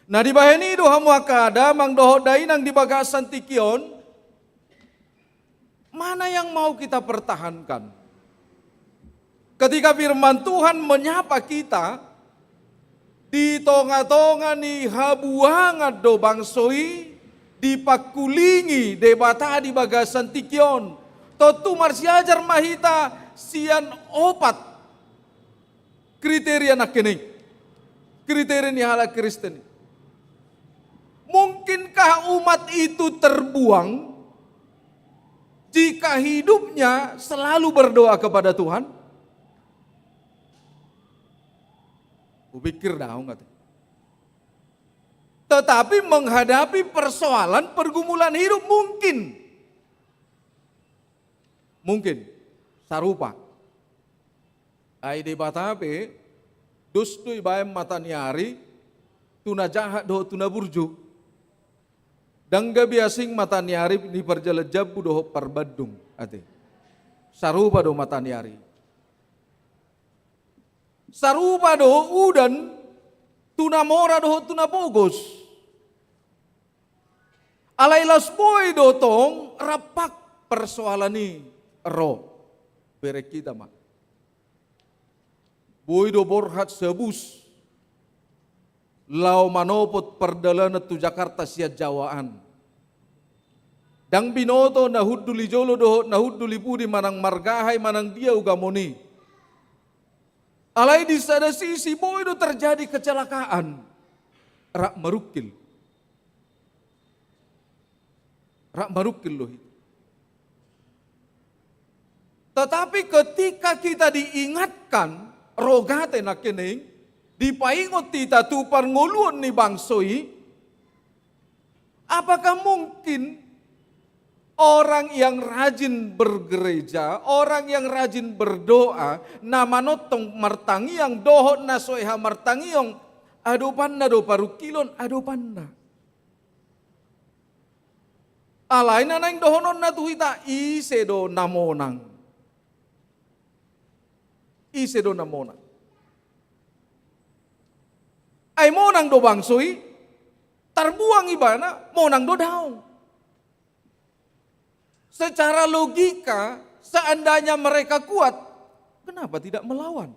Na dibahen i do hamu angka damang dohot dainang di bagasan tingki on, mana yang mau kita pertahankan? Ketika firman Tuhan menyapa kita, di tonga-tonga ni habuangan do bangso i, dipangkulingi Debata di bagasan tingki on. Tontu marsiajar ma hita sian opat kriteria nangkining. Kriteria ni halak Kristen. Mungkinkah umat itu terbuang jika hidupnya selalu berdoa kepada Tuhan? Kupikir dah, nggak tahu. Tetapi menghadapi persoalan pergumulan hidup mungkin. Mungkin. Sarupa. Ai Debata pe, dos do ibaen mata ni ari, tu na jahat dohot tu na burju. Ndang gabe asing mata ni ari ni parjala jambu dohot parbandung, ate. Sarupa do mata ni ari. Sarupa do udan, tu na mora dohot tu na pogos. Alai laos boi do tong rampak persoalan i ro. Bereng hita ma. Boi do borhat sabus laho manopot pardalanan tu Jakarta sian Jawa an. Ndang binoto na hundul i jolo dohot na hundul i pudi, manang marga aha i, manang dia ugamon i. Alai di sada sisi boi do terjadi kecelakaan. Rap marungkil. Rap marungkil do hita. Tetapi ketika kita diingatkan, rogate nangkining, dipaingot hita tu parngoluon ni bangso i, apakah mungkin orang yang rajin bergereja, orang yang rajin berdoa, na manongtong martangiang dohot na so hea martangiang, adopanna do parungkilon, adopanna. Alai na naeng dohononna tu hita, ise do na monang? Ise do na monang? Ai monang do bangso i, tarbuang ibana, monang do daong. Secara logika, Seandainya mereka kuat, kenapa tidak melawan?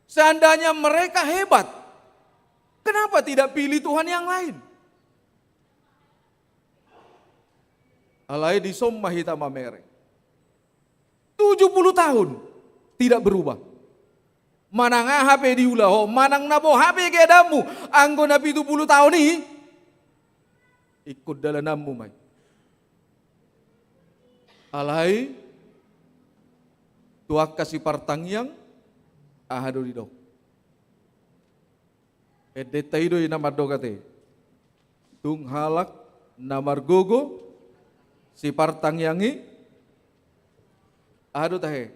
Seandainya mereka hebat, kenapa tidak pilih Tuhan yang lain? Alai dison ma hita mamereng. Tujuh puluh tahun tidak berubah. Manang aha pe diula ho, manang na boha pe keadaanmu, anggo na pitu puluh tahun i, ingkon dalananmu ma i. Alai tu angka sipartangiang, aha do didok? Endenta i do i na mandok ate. Tung halak na margogo sipartangiang i. Aha do tahe?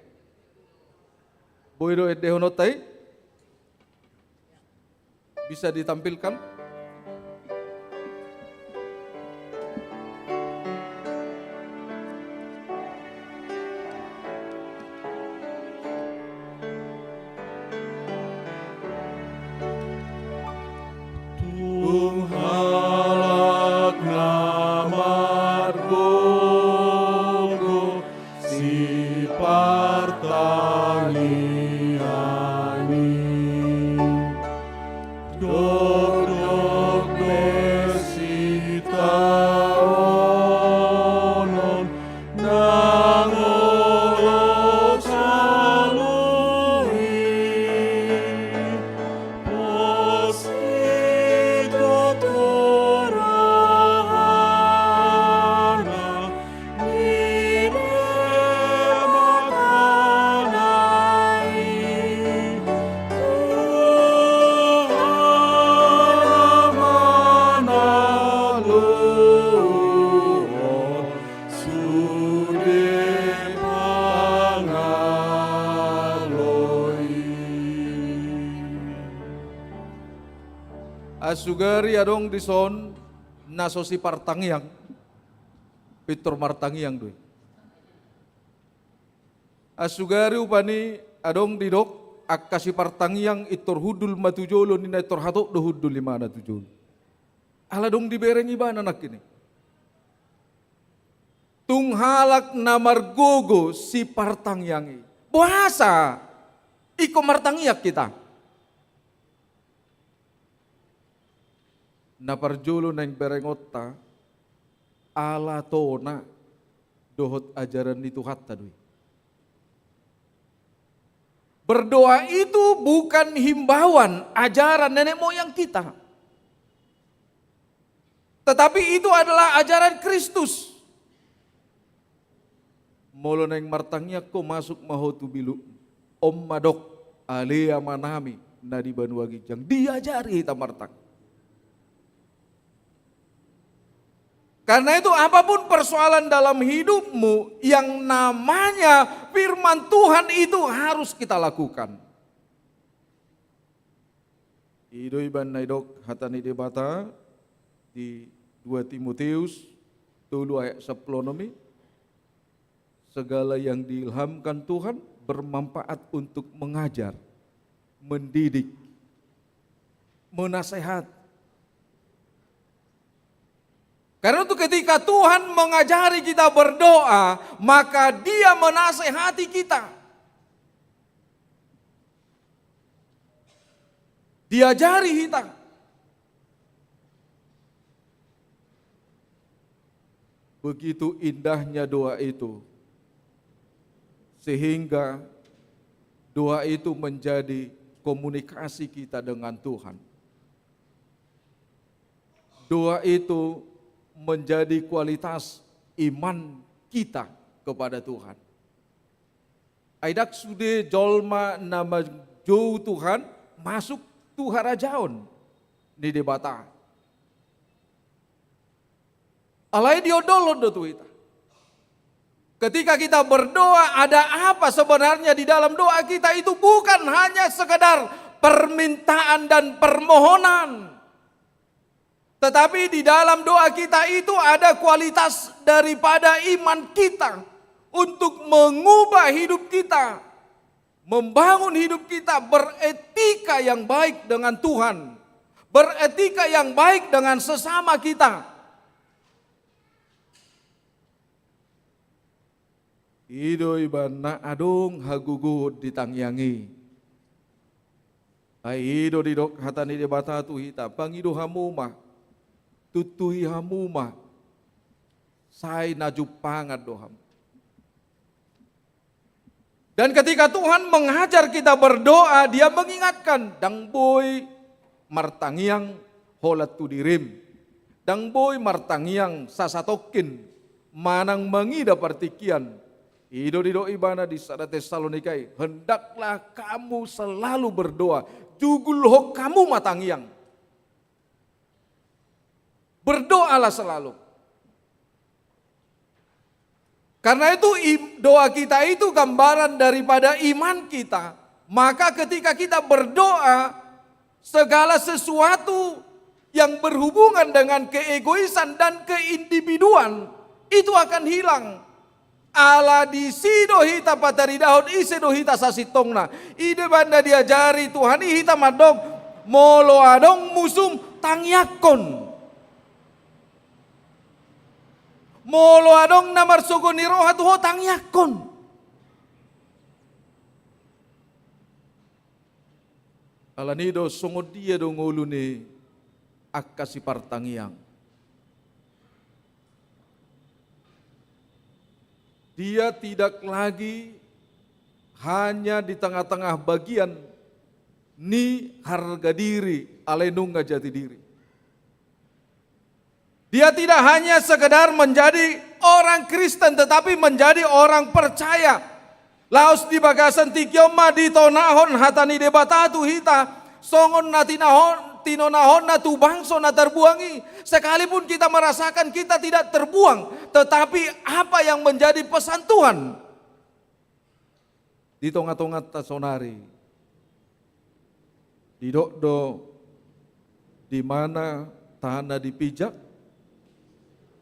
Boi do endehononta i? Bisa ditampilkan? Tung halak na margogo sipartangiang i. Dokdok be sitaonon nang olo solu i, pos i tu rohana. Asugari adong dison na so sipartangiang, pintor martangiang do i. Asugari rupani adong didok angka sipartangiang intor hundul ma tu jolo ninna, intor hatop do hundul ibana tu jolo. Ala dung dibereng ibana nangkin i. Tung halak na margogo sipartangiang i. Boasa ingkon martangiang hita? Na parjolo naeng berengonta, ala tona dohot ajaran ni Tuhanta do i. Berdoa itu bukan himbauan ajaran nenek moyang kita, tetapi itu adalah ajaran Kristus. Molo naeng martangiang ho, masuk ma ho tu bilu. On ma dok, Ale Amanami na di banua ginjang. Diajari hita martangiang. Karena itu, apapun persoalan dalam hidupmu, yang namanya firman Tuhan itu harus kita lakukan. I do ibana na didok hata ni Debata di dua Timoteus tolu ayat sampulu onom i, segala yang diilhamkan Tuhan bermanfaat untuk mengajar, mendidik, menasehati. Karena itu ketika Tuhan mengajari kita berdoa, maka Dia menasehati kita. Diajari hita. Begitu indahnya doa itu, sehingga doa itu menjadi komunikasi kita dengan Tuhan. Doa itu menjadi kualitas iman kita kepada Tuhan. Ai ndang sude jolma na manjou Tuhan masuk tu harajaon ni Debata. Alai diondolhon do tu hita. Ketika kita berdoa, ada apa sebenarnya di dalam doa kita itu? Bukan hanya sekedar permintaan dan permohonan. Tetapi di dalam doa kita itu ada kualitas daripada iman kita untuk mengubah hidup kita, membangun hidup kita beretika yang baik dengan Tuhan, beretika yang baik dengan sesama kita. I do ibana adong hagogoon di tangiang i. Ai i do didok hata ni Debata tu hita, pangido hamu ma, tuntuhi hamu ma, sai na jumpangan do hamu. Dan ketika Tuhan mengajar kita berdoa, Dia mengingatkan, ndang boi martangiang holan tu dirim, ndang boi martangiang sasatongkin manang mangida partingkian. I do didok ibana di sada Tesalonika i, hendaklah kamu selalu berdoa, jugulhon hamu ma tangiang. Berdoalah selalu. Karena itu, i-, doa kita itu gambaran daripada iman kita. Maka ketika kita berdoa, segala sesuatu yang berhubungan dengan keegoisan dan keindividuan itu akan hilang. Ala disi do hita pataridahon ise do hita sasintongna. I do ibana diajari Tuhan i hita mandok, molo adong musum, tangiangkon. Molo adong na marsogo ni roha tu ho, tangiangkon. Alani do songon dia do ngolu ni angka sipartangiang. Dia tidak lagi hanya di tengah-tengah bagian ni harga diri, alai nunga jati diri. Dia tidak hanya sekedar menjadi orang Kristen, tetapi menjadi orang percaya. Laos di bagasan tingki on ma ditonahon hata ni Debata tu hita, songon na tinahon-, tinonahonna tu bangso na terbuang i. Sekalipun kita merasakan kita tidak terbuang, tetapi apa yang menjadi pesan Tuhan? Di tonga-tonganta sonari. Didok do, di mana tanah dipijak,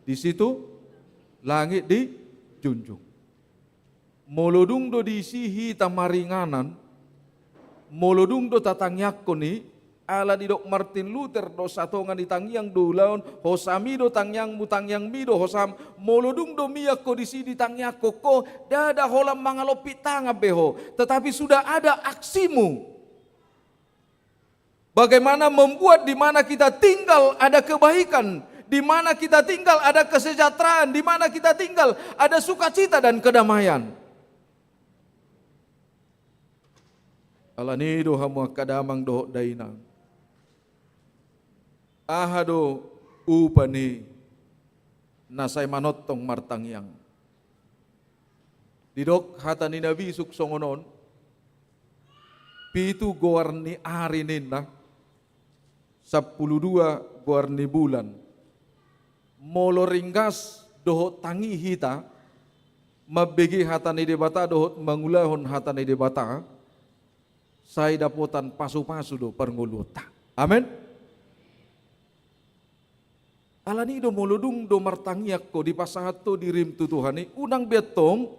di situ langit dijunjung. Molo dung do disi hita maringanan, molo dung do tatangiangkon i, ala didok Martin Luther do, satonga ni tangiang do ulaon, hosam i do tangiangmu, tangiangmi do hosam. Molo dung do mian ho disi ditangiangkon ho, ndada holan mangalompit tangan be ho, tetapi sudah ada aksimu. Bagaimana membuat di mana kita tinggal ada kebaikan, di mana kita tinggal ada kesejahteraan, di mana kita tinggal ada sukacita dan kedamaian. Alani do hamu angka damang dohot dainang. Aha do upa ni na sai manongtong martangiang? Didok hata ni na bisuk songon on, pitu goar ni ari ninna, sampulu dua goar ni bulan. Molo ringgas dohot tangi hita, mambege hata ni Debata dohot mangulahon hata ni Debata, sai dapotan pasu-pasu do parngoluonta. Amen. Alani do molo dung do martangiang ho, dipasahat ho dirim tu Tuhan i, unang be antong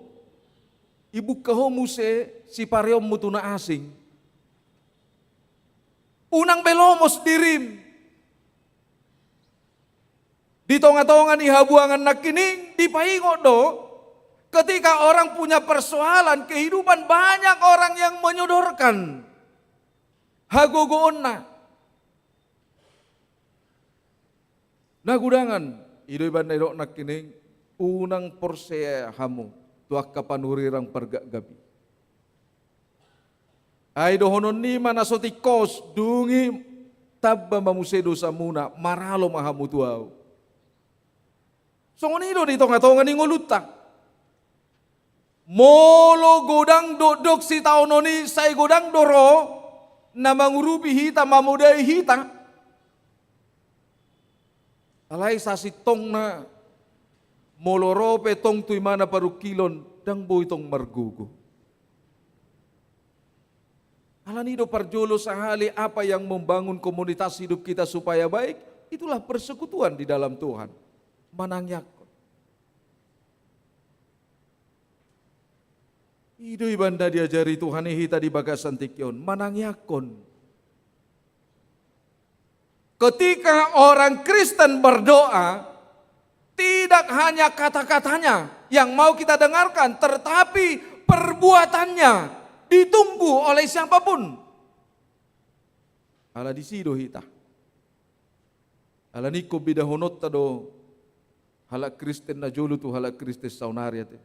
ibuka ho muse sipareonmu tu na asing. Unang be lomos dirim. Di tonga-tonga ni habuangan nangkining dipaingot do, ketika orang punya persoalan kehidupan, banyak orang yang menyodorkan hagogoonna. Na gudangan, i do ibana didok nangkining, unang porsea hamu tu angka panurirang pargapgapi. Ai dohonon ni ma na so tingkos, dung i tamba ma muse dosamuna, maralo ma hamu tu ahu. Songon i do di tonga-tonga ni ngolunta. Molo godang dokdok sitaonon i, sai godang do ro na mangurupi hita, mamodai hita. Alai sasintongna, molo ro pe tong tu ibana parungkilon, ndang boi tong margogo. Alani do parjolo sahali apa yang membangun komunitas hidup kita supaya baik, itulah persekutuan di dalam Tuhan. Manangiangkon. I do ibana diajari Tuhan i hita di bagasan tingki on, manangiangkon. Ketika orang Kristen berdoa, tidak hanya kata-katanya yang mau kita dengarkan, tetapi perbuatannya ditunggu oleh siapapun. Ala disi do hita. Ala ni ingkon bedahononta do halak Kristen na jolo tu halak Kristen saonari, ate.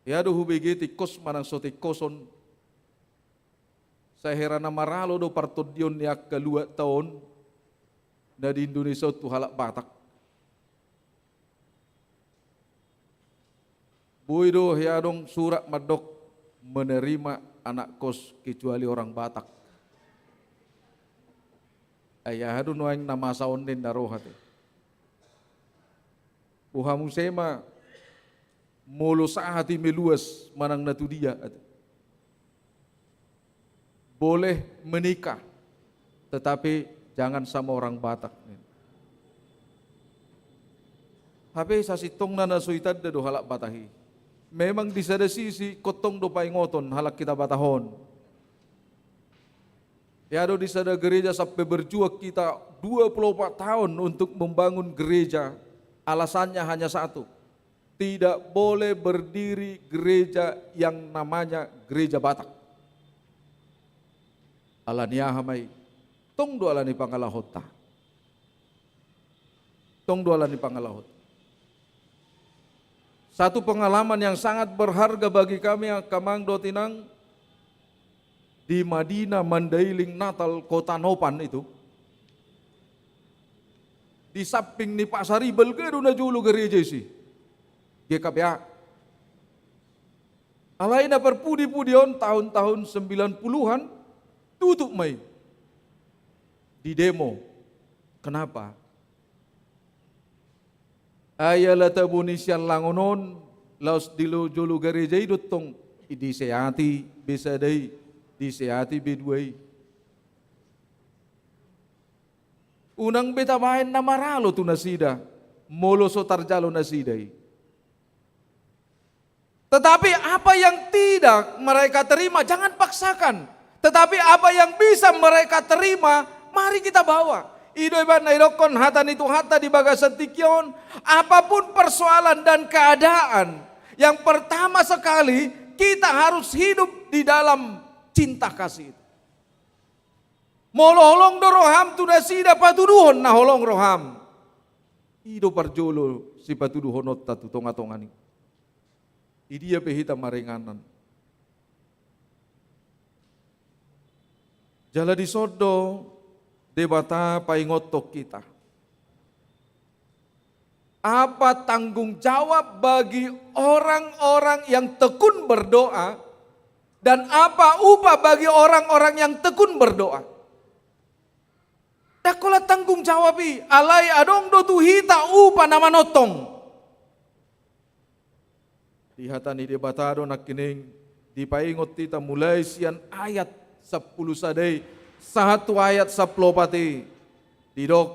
Ia do hubege tingkos manang so tingkoson, sai hera na maralo do partondion ni angka luatta on na di Indonesia on tu halak Batak. Boi do hea adong surat mandok menerima anak kos kecuali orang Batak. Ai aha do nuaeng na masa on ninna roha te. Boha muse ma molo sahat i meluas manang na tu dia, ate. Boleh menikah, tetapi jangan sama orang Batak. Hape sasintongna na so itanda do halak Batak i. Memang di sada sisi ingkon tong do paingoton halak hita Batak on. Ia do di sada gereja sampe berjuang hita dua puluh empat tahun untuk membangun gereja. Alasannya hanya satu. Tidak boleh berdiri gereja yang namanya gereja Batak. Ala ni aha ma i? Tong do ala ni pangalahonta. Tong do ala ni pangalahonta. Satu pengalaman yang sangat berharga bagi kami, angka amang dohot inang, di Madinah Mandailing Natal Kota Nopan itu, di samping ni pasar i, balga do na jolo gereja i si, G K P A. Alai na parpudi-pudi on tahun-tahun sembilan puluhan, tutup ma i. Didemo. Kenapa? Ai ala tabo ni sialangon on, laos di lo-, jolo gereja i do tong, i diseati be sada i, diseati be dua i. Unang be tabaen na maralo tu nasida, molo so tarjalo nasida i. Tetapi apa yang tidak mereka terima, jangan paksakan. Tetapi apa yang bisa mereka terima, mari kita bawa. I do ibana idokkon hata ni Tuhanta di bagasan tingki on, apapun persoalan dan keadaan, yang pertama sekali, kita harus hidup di dalam cinta kasih itu. Molo holong do roham tu nasida, patuduhon na holong roham. I do parjolo sipatuduhononta tu tonga-tonga ni. Di dia pe hita maringanan. Jala dison do Debata paingothon hita. Apa tanggung jawab bagi orang-orang yang tekun berdoa, dan apa upah bagi orang-orang yang tekun berdoa? Ndang holan tanggung jawab i, alai adong do tu hita upa na manongtong. Di hata ni Debata do nangkining dipaingot hita mulai sian ayat sampulu sada i sahat tu ayat sampulu opat i. Didok,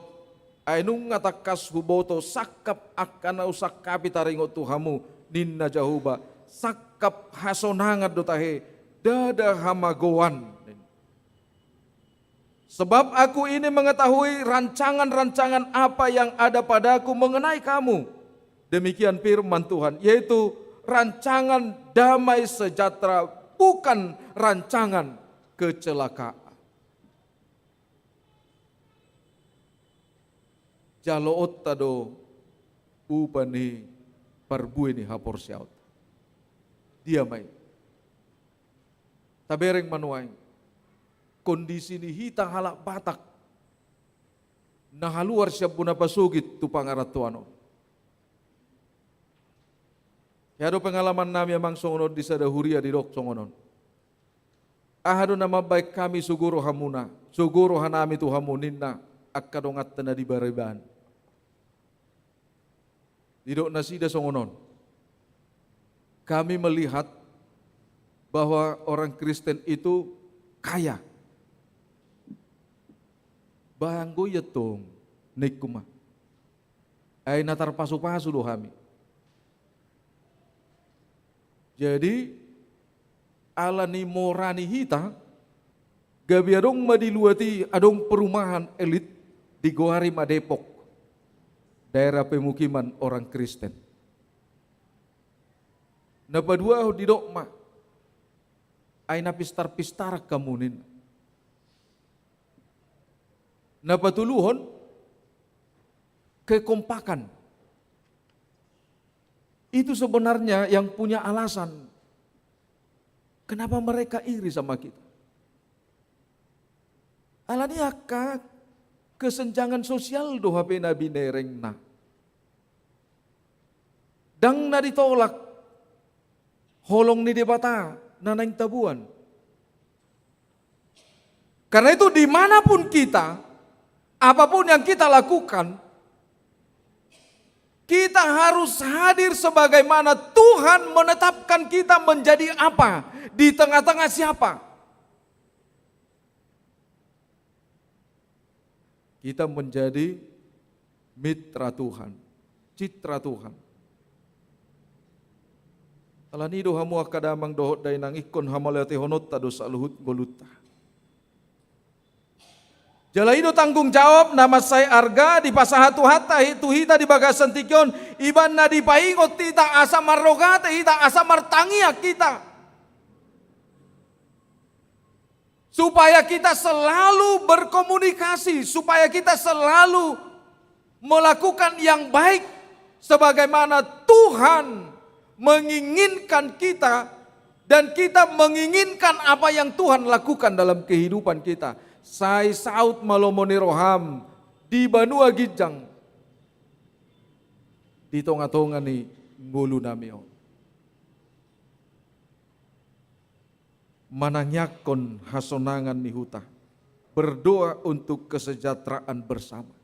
ai nunga tangkas huboto sangkap angka na husangkapi taringot tu hamu, ninna Jahowa, sangkap hasonangan do tahe, ndada hamagoan. Sebab Aku ini mengetahui rancangan-rancangan apa yang ada padaku mengenai kamu. Demikian firman Tuhan, yaitu rancangan damai sejahtera, bukan rancangan kecelakaan. Jaloonta do upa ni parbue ni haporseaonta. Dia ma i? Tabereng ma nuaeng kondisi ni hita halak Batak na haluar sian bona pasogit tu pangarantoan on. Hea do pengalaman nami amang songon on di sada huria didok songon on. Aha do na mambahen hami sogo rohamuna, sogo rohanami tu hamu ninna angka donganta na di Bariban. Didok nasida songon on. Kami melihat bahwa orang Kristen itu kaya. Ba anggo i antong, ningku ma. Ai na tarpasu-pasu do hami. Jadi, ala ni mora ni hita, gabe adong ma di luat i, adong perumahan elit, digoari ma Depok. daerah pemukiman orang Kristen. Na paduahon didok ma, ai na pistar-pistaran hamu ninna. Na patoluhon, kekompakan. Itu sebenarnya yang punya alasan kenapa mereka iri sama kita. Alani angka kesenjangan sosial do hape na binerengna. Ndang na ditolak holong ni Debata na naeng taboan. Karena itu, dimanapun kita, apapun yang kita lakukan, kita harus hadir sebagaimana Tuhan menetapkan kita menjadi apa, di tengah-tengah siapa. Kita menjadi mitra Tuhan, citra Tuhan. Alani do hamu angka damang dohot dainang, ingkon hamauliatehononta do saluhut ngolunta. Jala i do tanggung jawab na mansai arga dipasahat Tuhanta hi-, tu hita di bagasan tingki on, ibana dipaingot hita asa marrogate hita, asa martangiang hita. Supaya kita selalu berkomunikasi, supaya kita selalu melakukan yang baik sebagaimana Tuhan menginginkan kita, dan kita menginginkan apa yang Tuhan lakukan dalam kehidupan kita. Sai saut ma lomo ni roham di banua ginjang, di tonga-tonga ni ngolunami on. Manangiangkon hasonangan ni huta, berdoa untuk kesejahteraan bersama.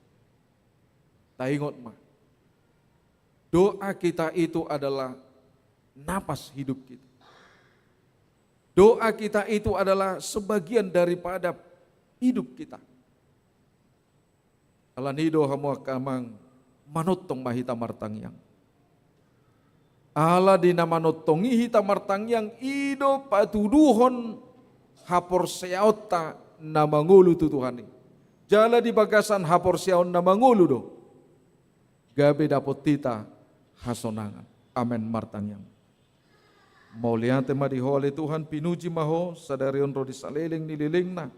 Taingot ma, doa kita itu adalah napas hidup kita. Doa kita itu adalah sebagian daripada hidup kita. Alani do hamu angka amang, manongtong ma hita martangiang. Ala di na manongtong i hita martangiang, i do patuduhon haporseaonta na mangolu tu Tuhan i. Jala di bagasan haporseaon na mangolu do gabe dapot hita hasonangan. Amen, martangiang. Mauliate ma di Ho ale Tuhan, pinuji ma Ho, sadari on ro di saleleng ni lelengna.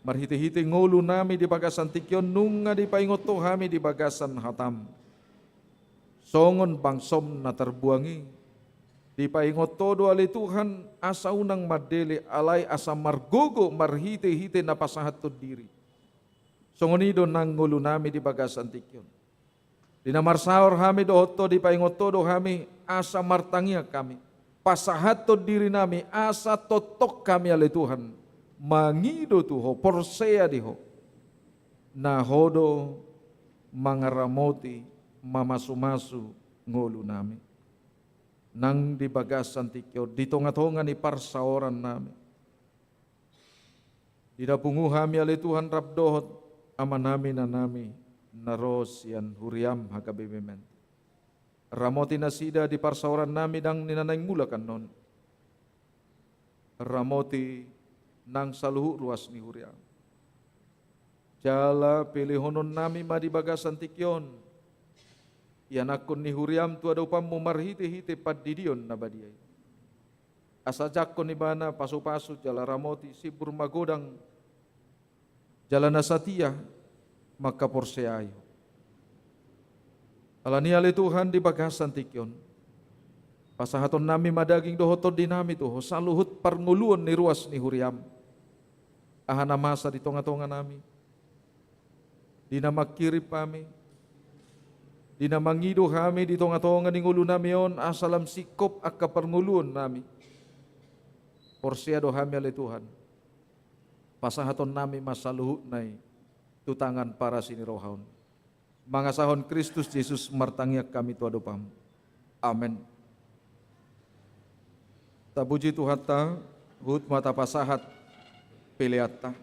Marhite-hite ngolunami di bagasan tingki on nunga dipaingot Ho hami di bagasan hataM. Songon bangsoM na tarbuang i, dipaingot Ho do ale Tuhan, asa unang mandele alai asa margogo marhite-hite na pasahathon diri. Songon i do nang ngolunami di bagasan tingki on. Di na marsaor hami dohot Ho, dipaingot Ho do hami asa martangiang hami. Pasahathon dirinami asa tongtong hami ale Tuhan mangido tu Ho, porsea di Ho. Na Ho do mangaramoti, mamasu-masu ngolunami. Nang di bagasan tingki on, di tonga-tonga ni parsaorannami. Di na pungu hami ale Tuhan rap dohot amanami, inanami na ro sian huriaM H K B P Menteng. Ramoti nasida di parsaorannami ndang ni na naeng mulak annon. Ramoti nang saluhut ruas ni huriaM. Jala pelehononnami ma di bagasan tingki on ianakkon ni huriaM tu adopanMu marhite-hite pandidion na badia i. Asa jangkon ibana pasu-pasu jala ramoti, simbur magodang jala na satia mangkaporseai Ho. Alani i ale Tuhan di bagasan tingki on, pasahatonnami ma daging dohot tondinami tu Ho, saluhut parngoluon ni ruas ni huriaM. Aha na masa di tonga-tonganami, di na manghirim hami, di na mangido hami di tonga-tonga ni ngolunami on, asa lam singkop angka parngoluonnami. Porsea do hami ale Tuhan, pasahatonnami ma saluhutna i tu tangan parasi ni rohaM. Mangasahon Kristus Jesus martangiang hami tu adopanMu. Amen. Tapuji Tuhanta, huhut ma tapasahat peleanta.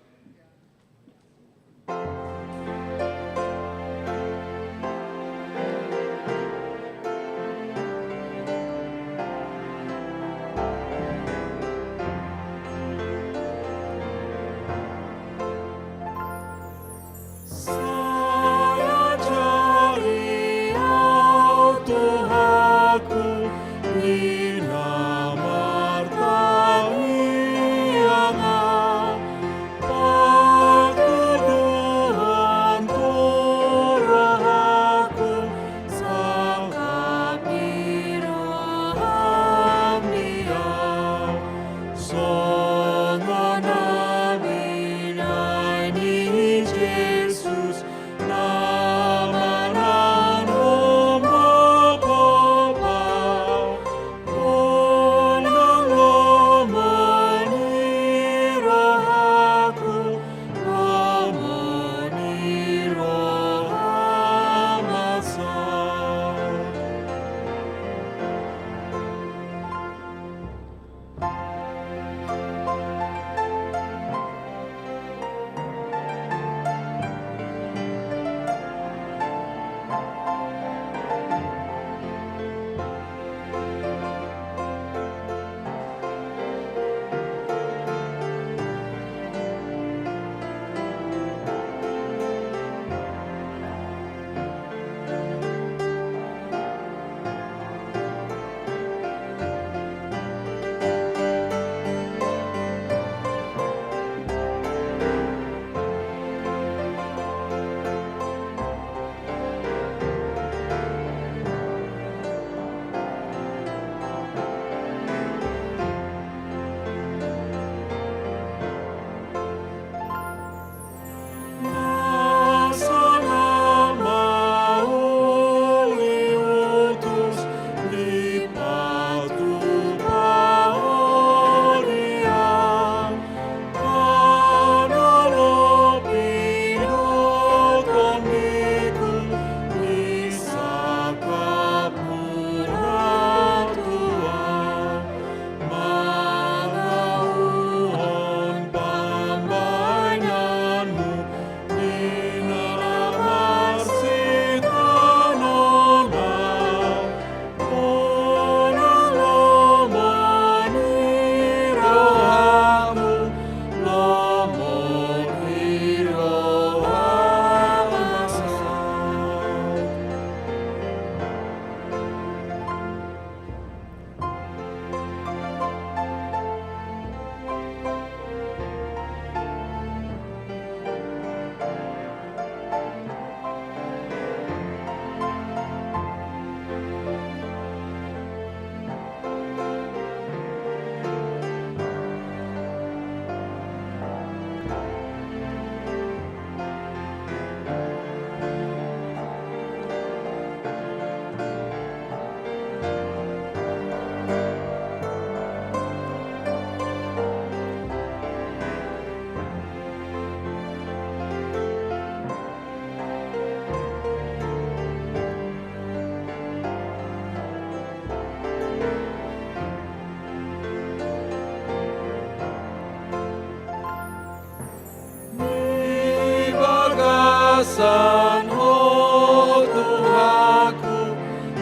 San ho Tuhanku,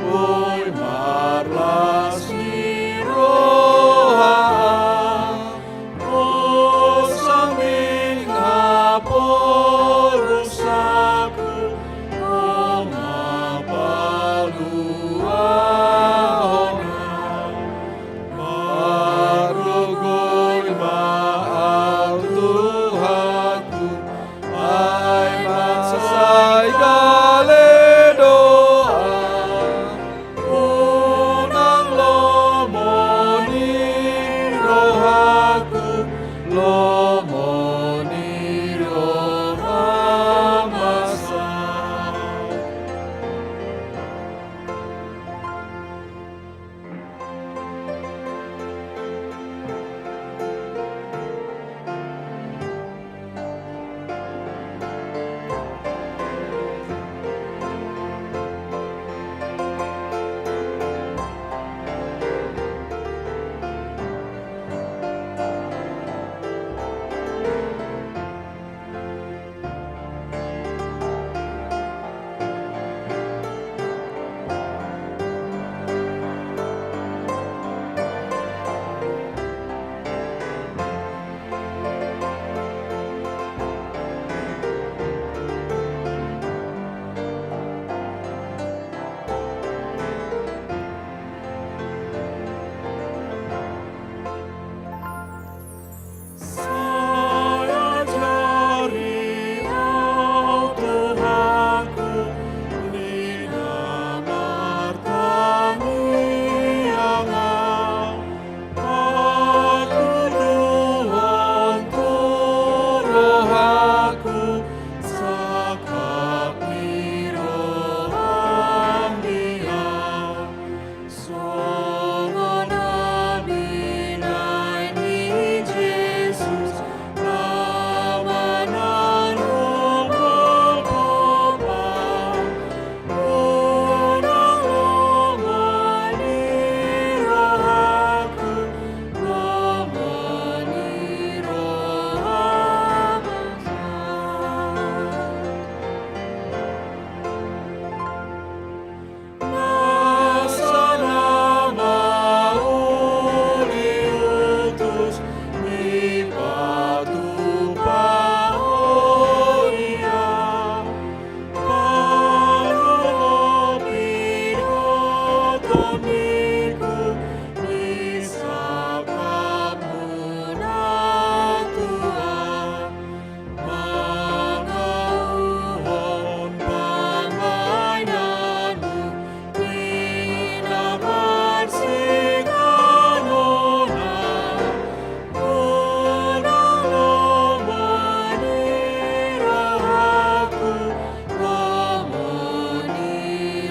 boi marlas ni roha, ho sambing haporusangku, ho ma paluahon au. Margogoi ma au Tuhanku, ai mansai gale do au. Unang lomo ni rohangku, lomo ni roham ma sai. Sai ajari au Tuhanku, di na martangiang au, patuduhon tu rohangku, sangkap ni roham di au. Songon na binahen ni Jesus, na manang ombal gopa, unang lomo ni rohangku, lomo ni roham ma sai. Nasa na mauliutus dipatupa ho ia, panolopi do tondiku di sangkapmuna tu au. Mangauhon pambahenanmu di na marsinganon au, unang lomo ni rohangku, lomo ni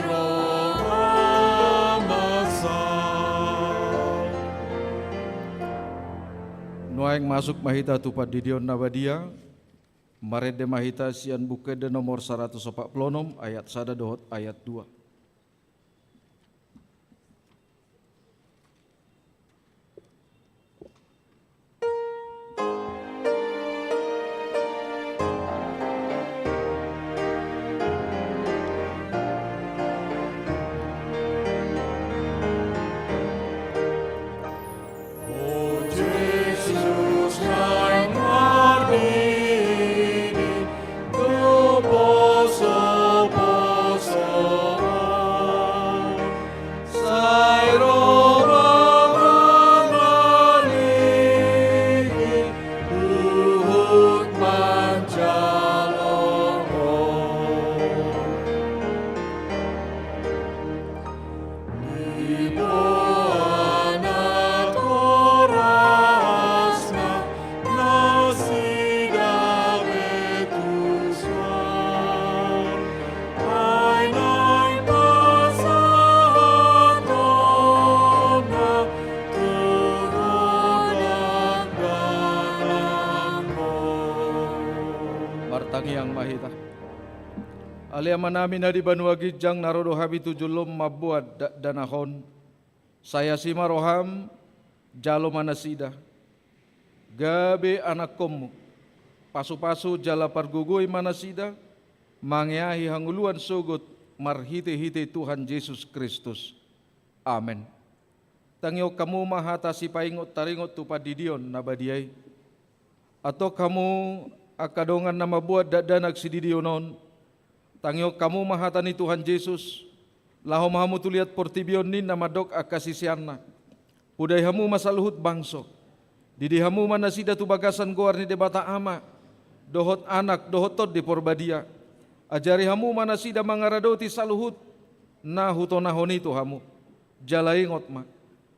roham ma sai. Nuaeng masuk ma hita tu pandidion na badia. Marende ma hita sian Buku Ende nomor saratus opat pulu onom, ayat sada dohot ayat dua. O Jesus, naeng mardidi do posoposo, sai ro ma mangaligi huhut manjalo Ho. Diboan natorasna nasida be tu suang, ai naeng pasahatonna tu Ho dakdanak on. Martangiang ma hita. Ale Amanami na di banua ginjang, na ro do hami tu jolom mamboan dakdanak on. Sai asi ma roham, jalo ma nasida gabe anakkonmu. Pasupasu jala pargogoi ma nasida, Mangeahi hangoluan sogot marhite-hite Tuhan Jesus Kristus. Amen. Tangihon hamu ma hata sipaingot taringot tu pandidion na badia i. Antong hamu angka dongan na mamboan dakdanak sididion on, tangihon hamu ma hata ni Tuhan Jesus, laho ma hamu tu liat portibi on ninna mandok angka siseanna. Pudai hamu ma saluhut bangso. Didi hamu ma nasida tu bagasan goar ni Debata Ama, dohot Anak, dohot Tondi Porbadia. Ajari hamu ma nasida mangaradoti saluhut na hutonahon i tu hamu. Jala ingot ma,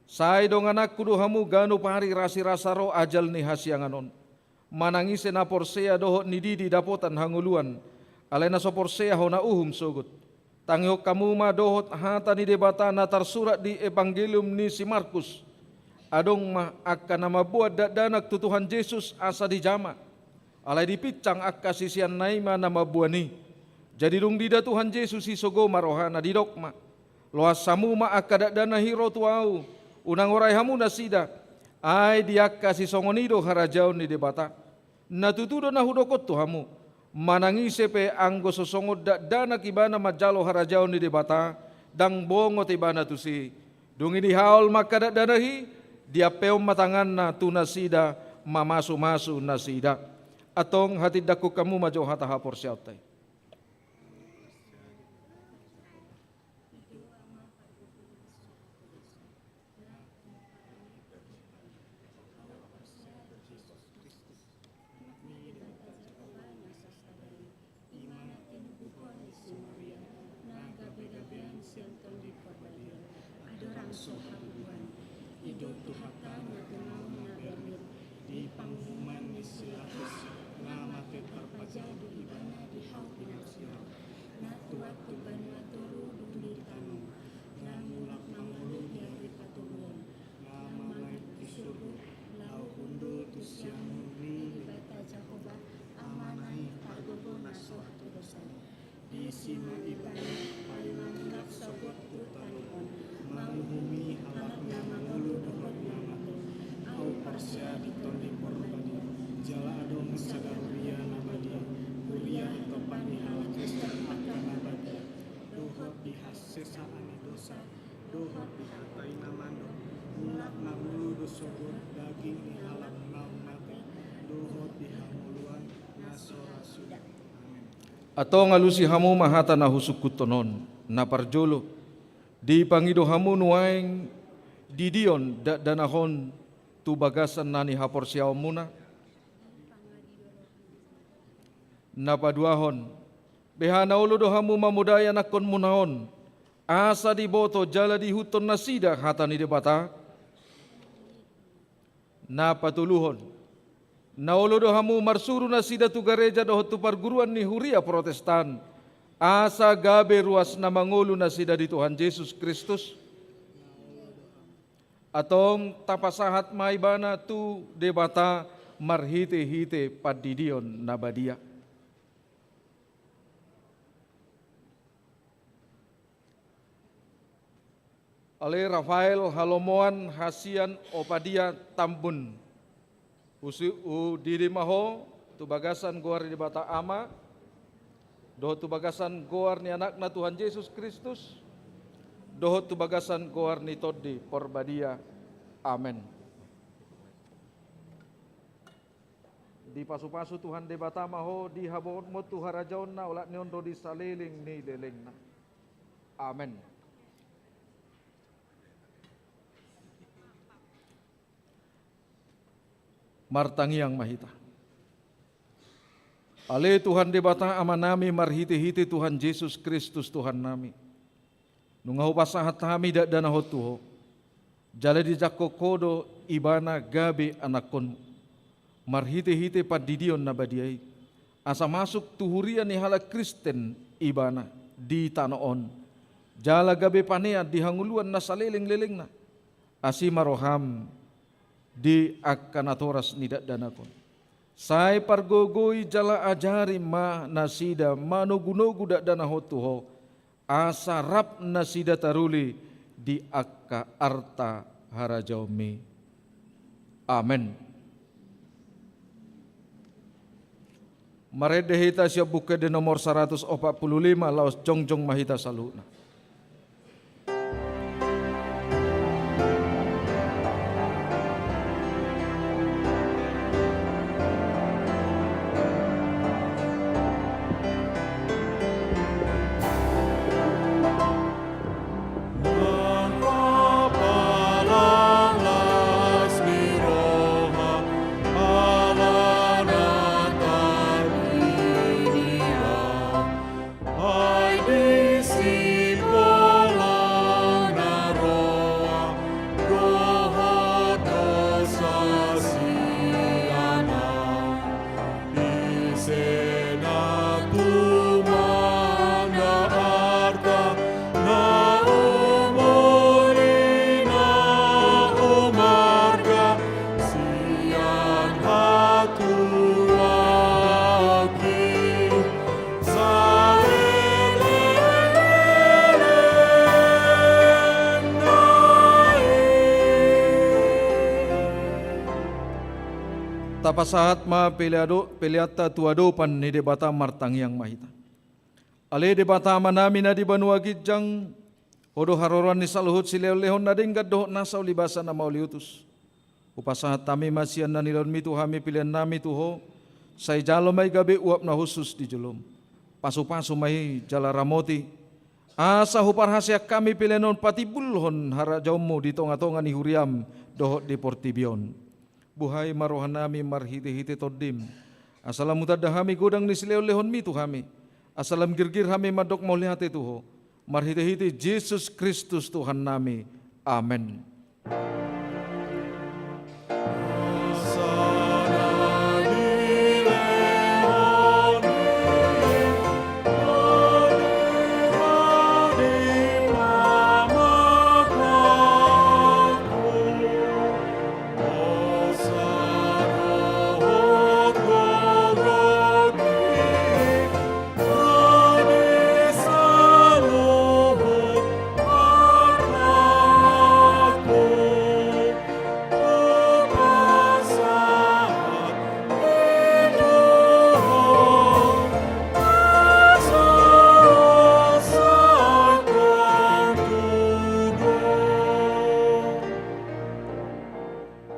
sai dongananku do hamu ganup ari rasirasa ro ajal ni hasiangan on. Manang ise na porsea dohot nididi dapotan hangoluan, alai na so porsea hona uhum sogot. Tangihon hamu ma dohot hata ni Debata na tarsurat di Evangelium ni si Markus. Adong ma angka na mamboan dakdanak tu Tuhan Jesus asa dijama. Alai dipinsang angka siseanna i ma na mamboan i. Jadi dung diida Tuhan Jesus i sogo ma rohana, didok ma, loas hamu ma angka dakdanak i ro tu ahu, unang orai hamu nasida. Ai di angka sisongon i do harajaon ni Debata. Na tutu do na hudok on tu hamu, manang ise pe anggo so songon dakdanak ibana manjalo harajaon ni Debata, ndang bongot ibana tusi. Dung i dihaol ma angka dakdanak i, diampeon ma tanganna tu nasida, mamasumasu nasida. Antong hatindangkon hamu ma jo hata haporseaonta i. Adong do Tuhanta na tumaon na berlin di panguhuman ni si Pilatus, na mate tarpajadu ibana di hau pinansial, na tuat tu banua toru dung ditanom, na mulak mangolu di ari patoluhon, na manaek tu surgo, laho hundul tu siamun ni Debata Jahowa, Amana i, pargogo na soat tu dosa i. Disi ma ibana paima mulak sogot tu tano on, manguhumi halak na mangolu dohot na mate. Ahu porsea di Tondi Porbadia, jala adong sada huria na badia, huria hatopan ni halak Kristen angka na badia, dohot di hasesaan ni dosa, dohot di hata i na mandok, mulak mangolu do sogot daging ni halak naung mate, dohot di hangoluan na so ra suda. Amen. Antong alusi hamu ma hata na husungkunhon on. Na parjolo, dipangido hamu nuaeng didion dakdanak on tu bagasan na nihaporseaonmuna. Na paduahon, beha na olo do hamu mamodai anakkonmuna on, asa diboto jala diihuthon nasida hata ni Debata? Na patoluhon, na olo do hamu marsuru nasida tu gareja dohot tu parguruan ni huria Protestan, asa gabe ruas na mangolu nasida di Tuhan Jesus Kristus? Antong tapasahat ma ibana tu Debata marhitehite pandidion na badia. Ale Rafael Halomoan Hasian Opadia Tambun, husi-, hudidi ma ho tu bagasan goar ni Debata Ama, dohot tu bagasan goar ni Anakna Tuhan Jesus Kristus, dohot tu bagasan goar ni Tondi Porbadia. Amen. Dipasupasu Tuhan Debata ma ho di habotoon tu harajaonna, olat ni on do di saleleng ni lelengna. Amen. Martangiang ma hita. Ale Tuhan Debata Amanami, marhitehite Tuhan Jesus Kristus Tuhannami, nunga hupasahat hami dakdanak on tu Ho, jala dijangkon Ho do Ibana gabe anakkonmu, marhitehite pandidion na badia i, asa masuk tu huria ni halak Kristen Ibana di tano on, jala gabe panean di hangoluan na saleleng-lelengna. Asi ma roham di angka natoras ni dakdanak on. Sai pargogoi jala ajari ma nasida manogunogu dakdanak on tu Ho, asa rap nasida taruli di angka arta harajaonmi. Amen. Marende hita sian Buku Ende nomor saratus opat pulu lima, laos jongjong ma hita saluhutna. Ise na tumanda arta, na umur i na umarga, sian hatuaon i saleleng na i. Tapasahat ma peleado-, peleanta tu adopan ni Debata. Martangiang ma hita. Ale Debata Amanami na di banua ginjang, Ho do haroroan ni saluhut silehonlehon na denggan dohot nasa ulibasa na mauliutus. Hupasahat hami ma sian na nilehonMi tu hami peleannami tu Ho, sai jalo ma i gabe uap na hushus di joloM. Pasupasu ma i jala ramoti, asa huparhaseang hami pelean on patimbulhon harajaonMu di tongatonga ni huriaM dohot di portibi on. Buhai ma rohanami marhitehite TondiM, asa lam hutanda hami godang ni silehonlehonMi tu hami, asa lam girgir hami mandok mauliate tu Ho, marhitehite Jesus Kristus Tuhannami. Amen.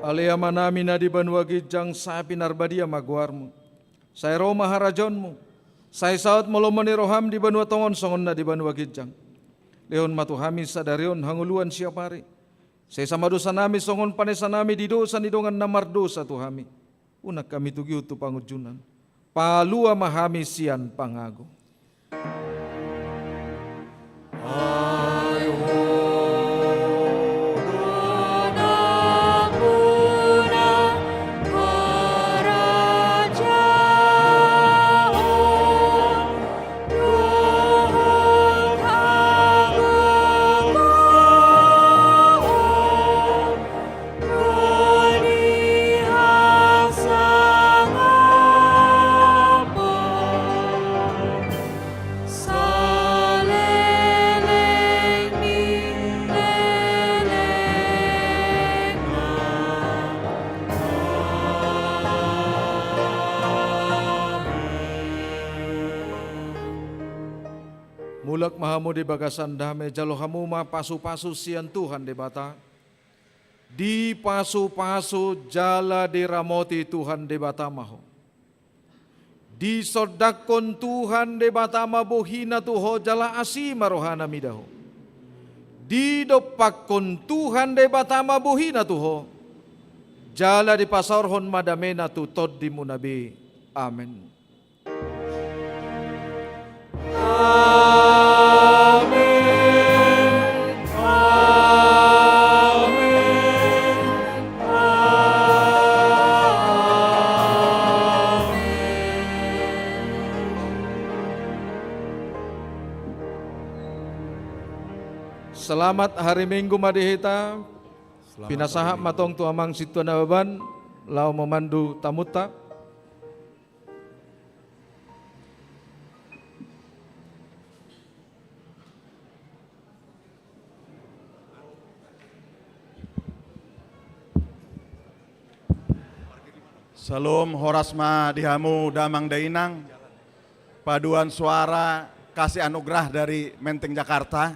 Ale Amanami na di banua ginjang, sai pinarbadia ma goarMu. Sai ro ma harajaonMu. Sai saut ma lomo ni rohaM di banua tonga on songon na di banua ginjang. Lehon ma tu hami sadari on hangoluan siapari. Sesa ma dosanami songon panesanami di dosa ni dongan na mardosa tu hami. Unang hami togihon tu pangunjunan. Palua ma hami sian pangago. Mulak ma hamu di bagasan dame, jalo hamu ma pasupasu sian Tuhan Debata. Dipasupasu jala diramoti Tuhan Debata ma ho. Disondangkon Tuhan Debata ma bohiNa tu ho jala asi ma rohaNa mida ho. Didompakkon Tuhan Debata ma bohiNa tu ho, jala dipasaorhon ma dameNa tu tondimuna be. Amen. Amen. Amen. Amen. Selamat hari Minggu ma di hita. Selamat hari Minggu. Pinasahat ma tong tu Amang Sintua Nababan laho mamandu tamunta. Salom, horas ma di hamu damang dainang. Paduan suara kasih anugerah dari Menteng Jakarta.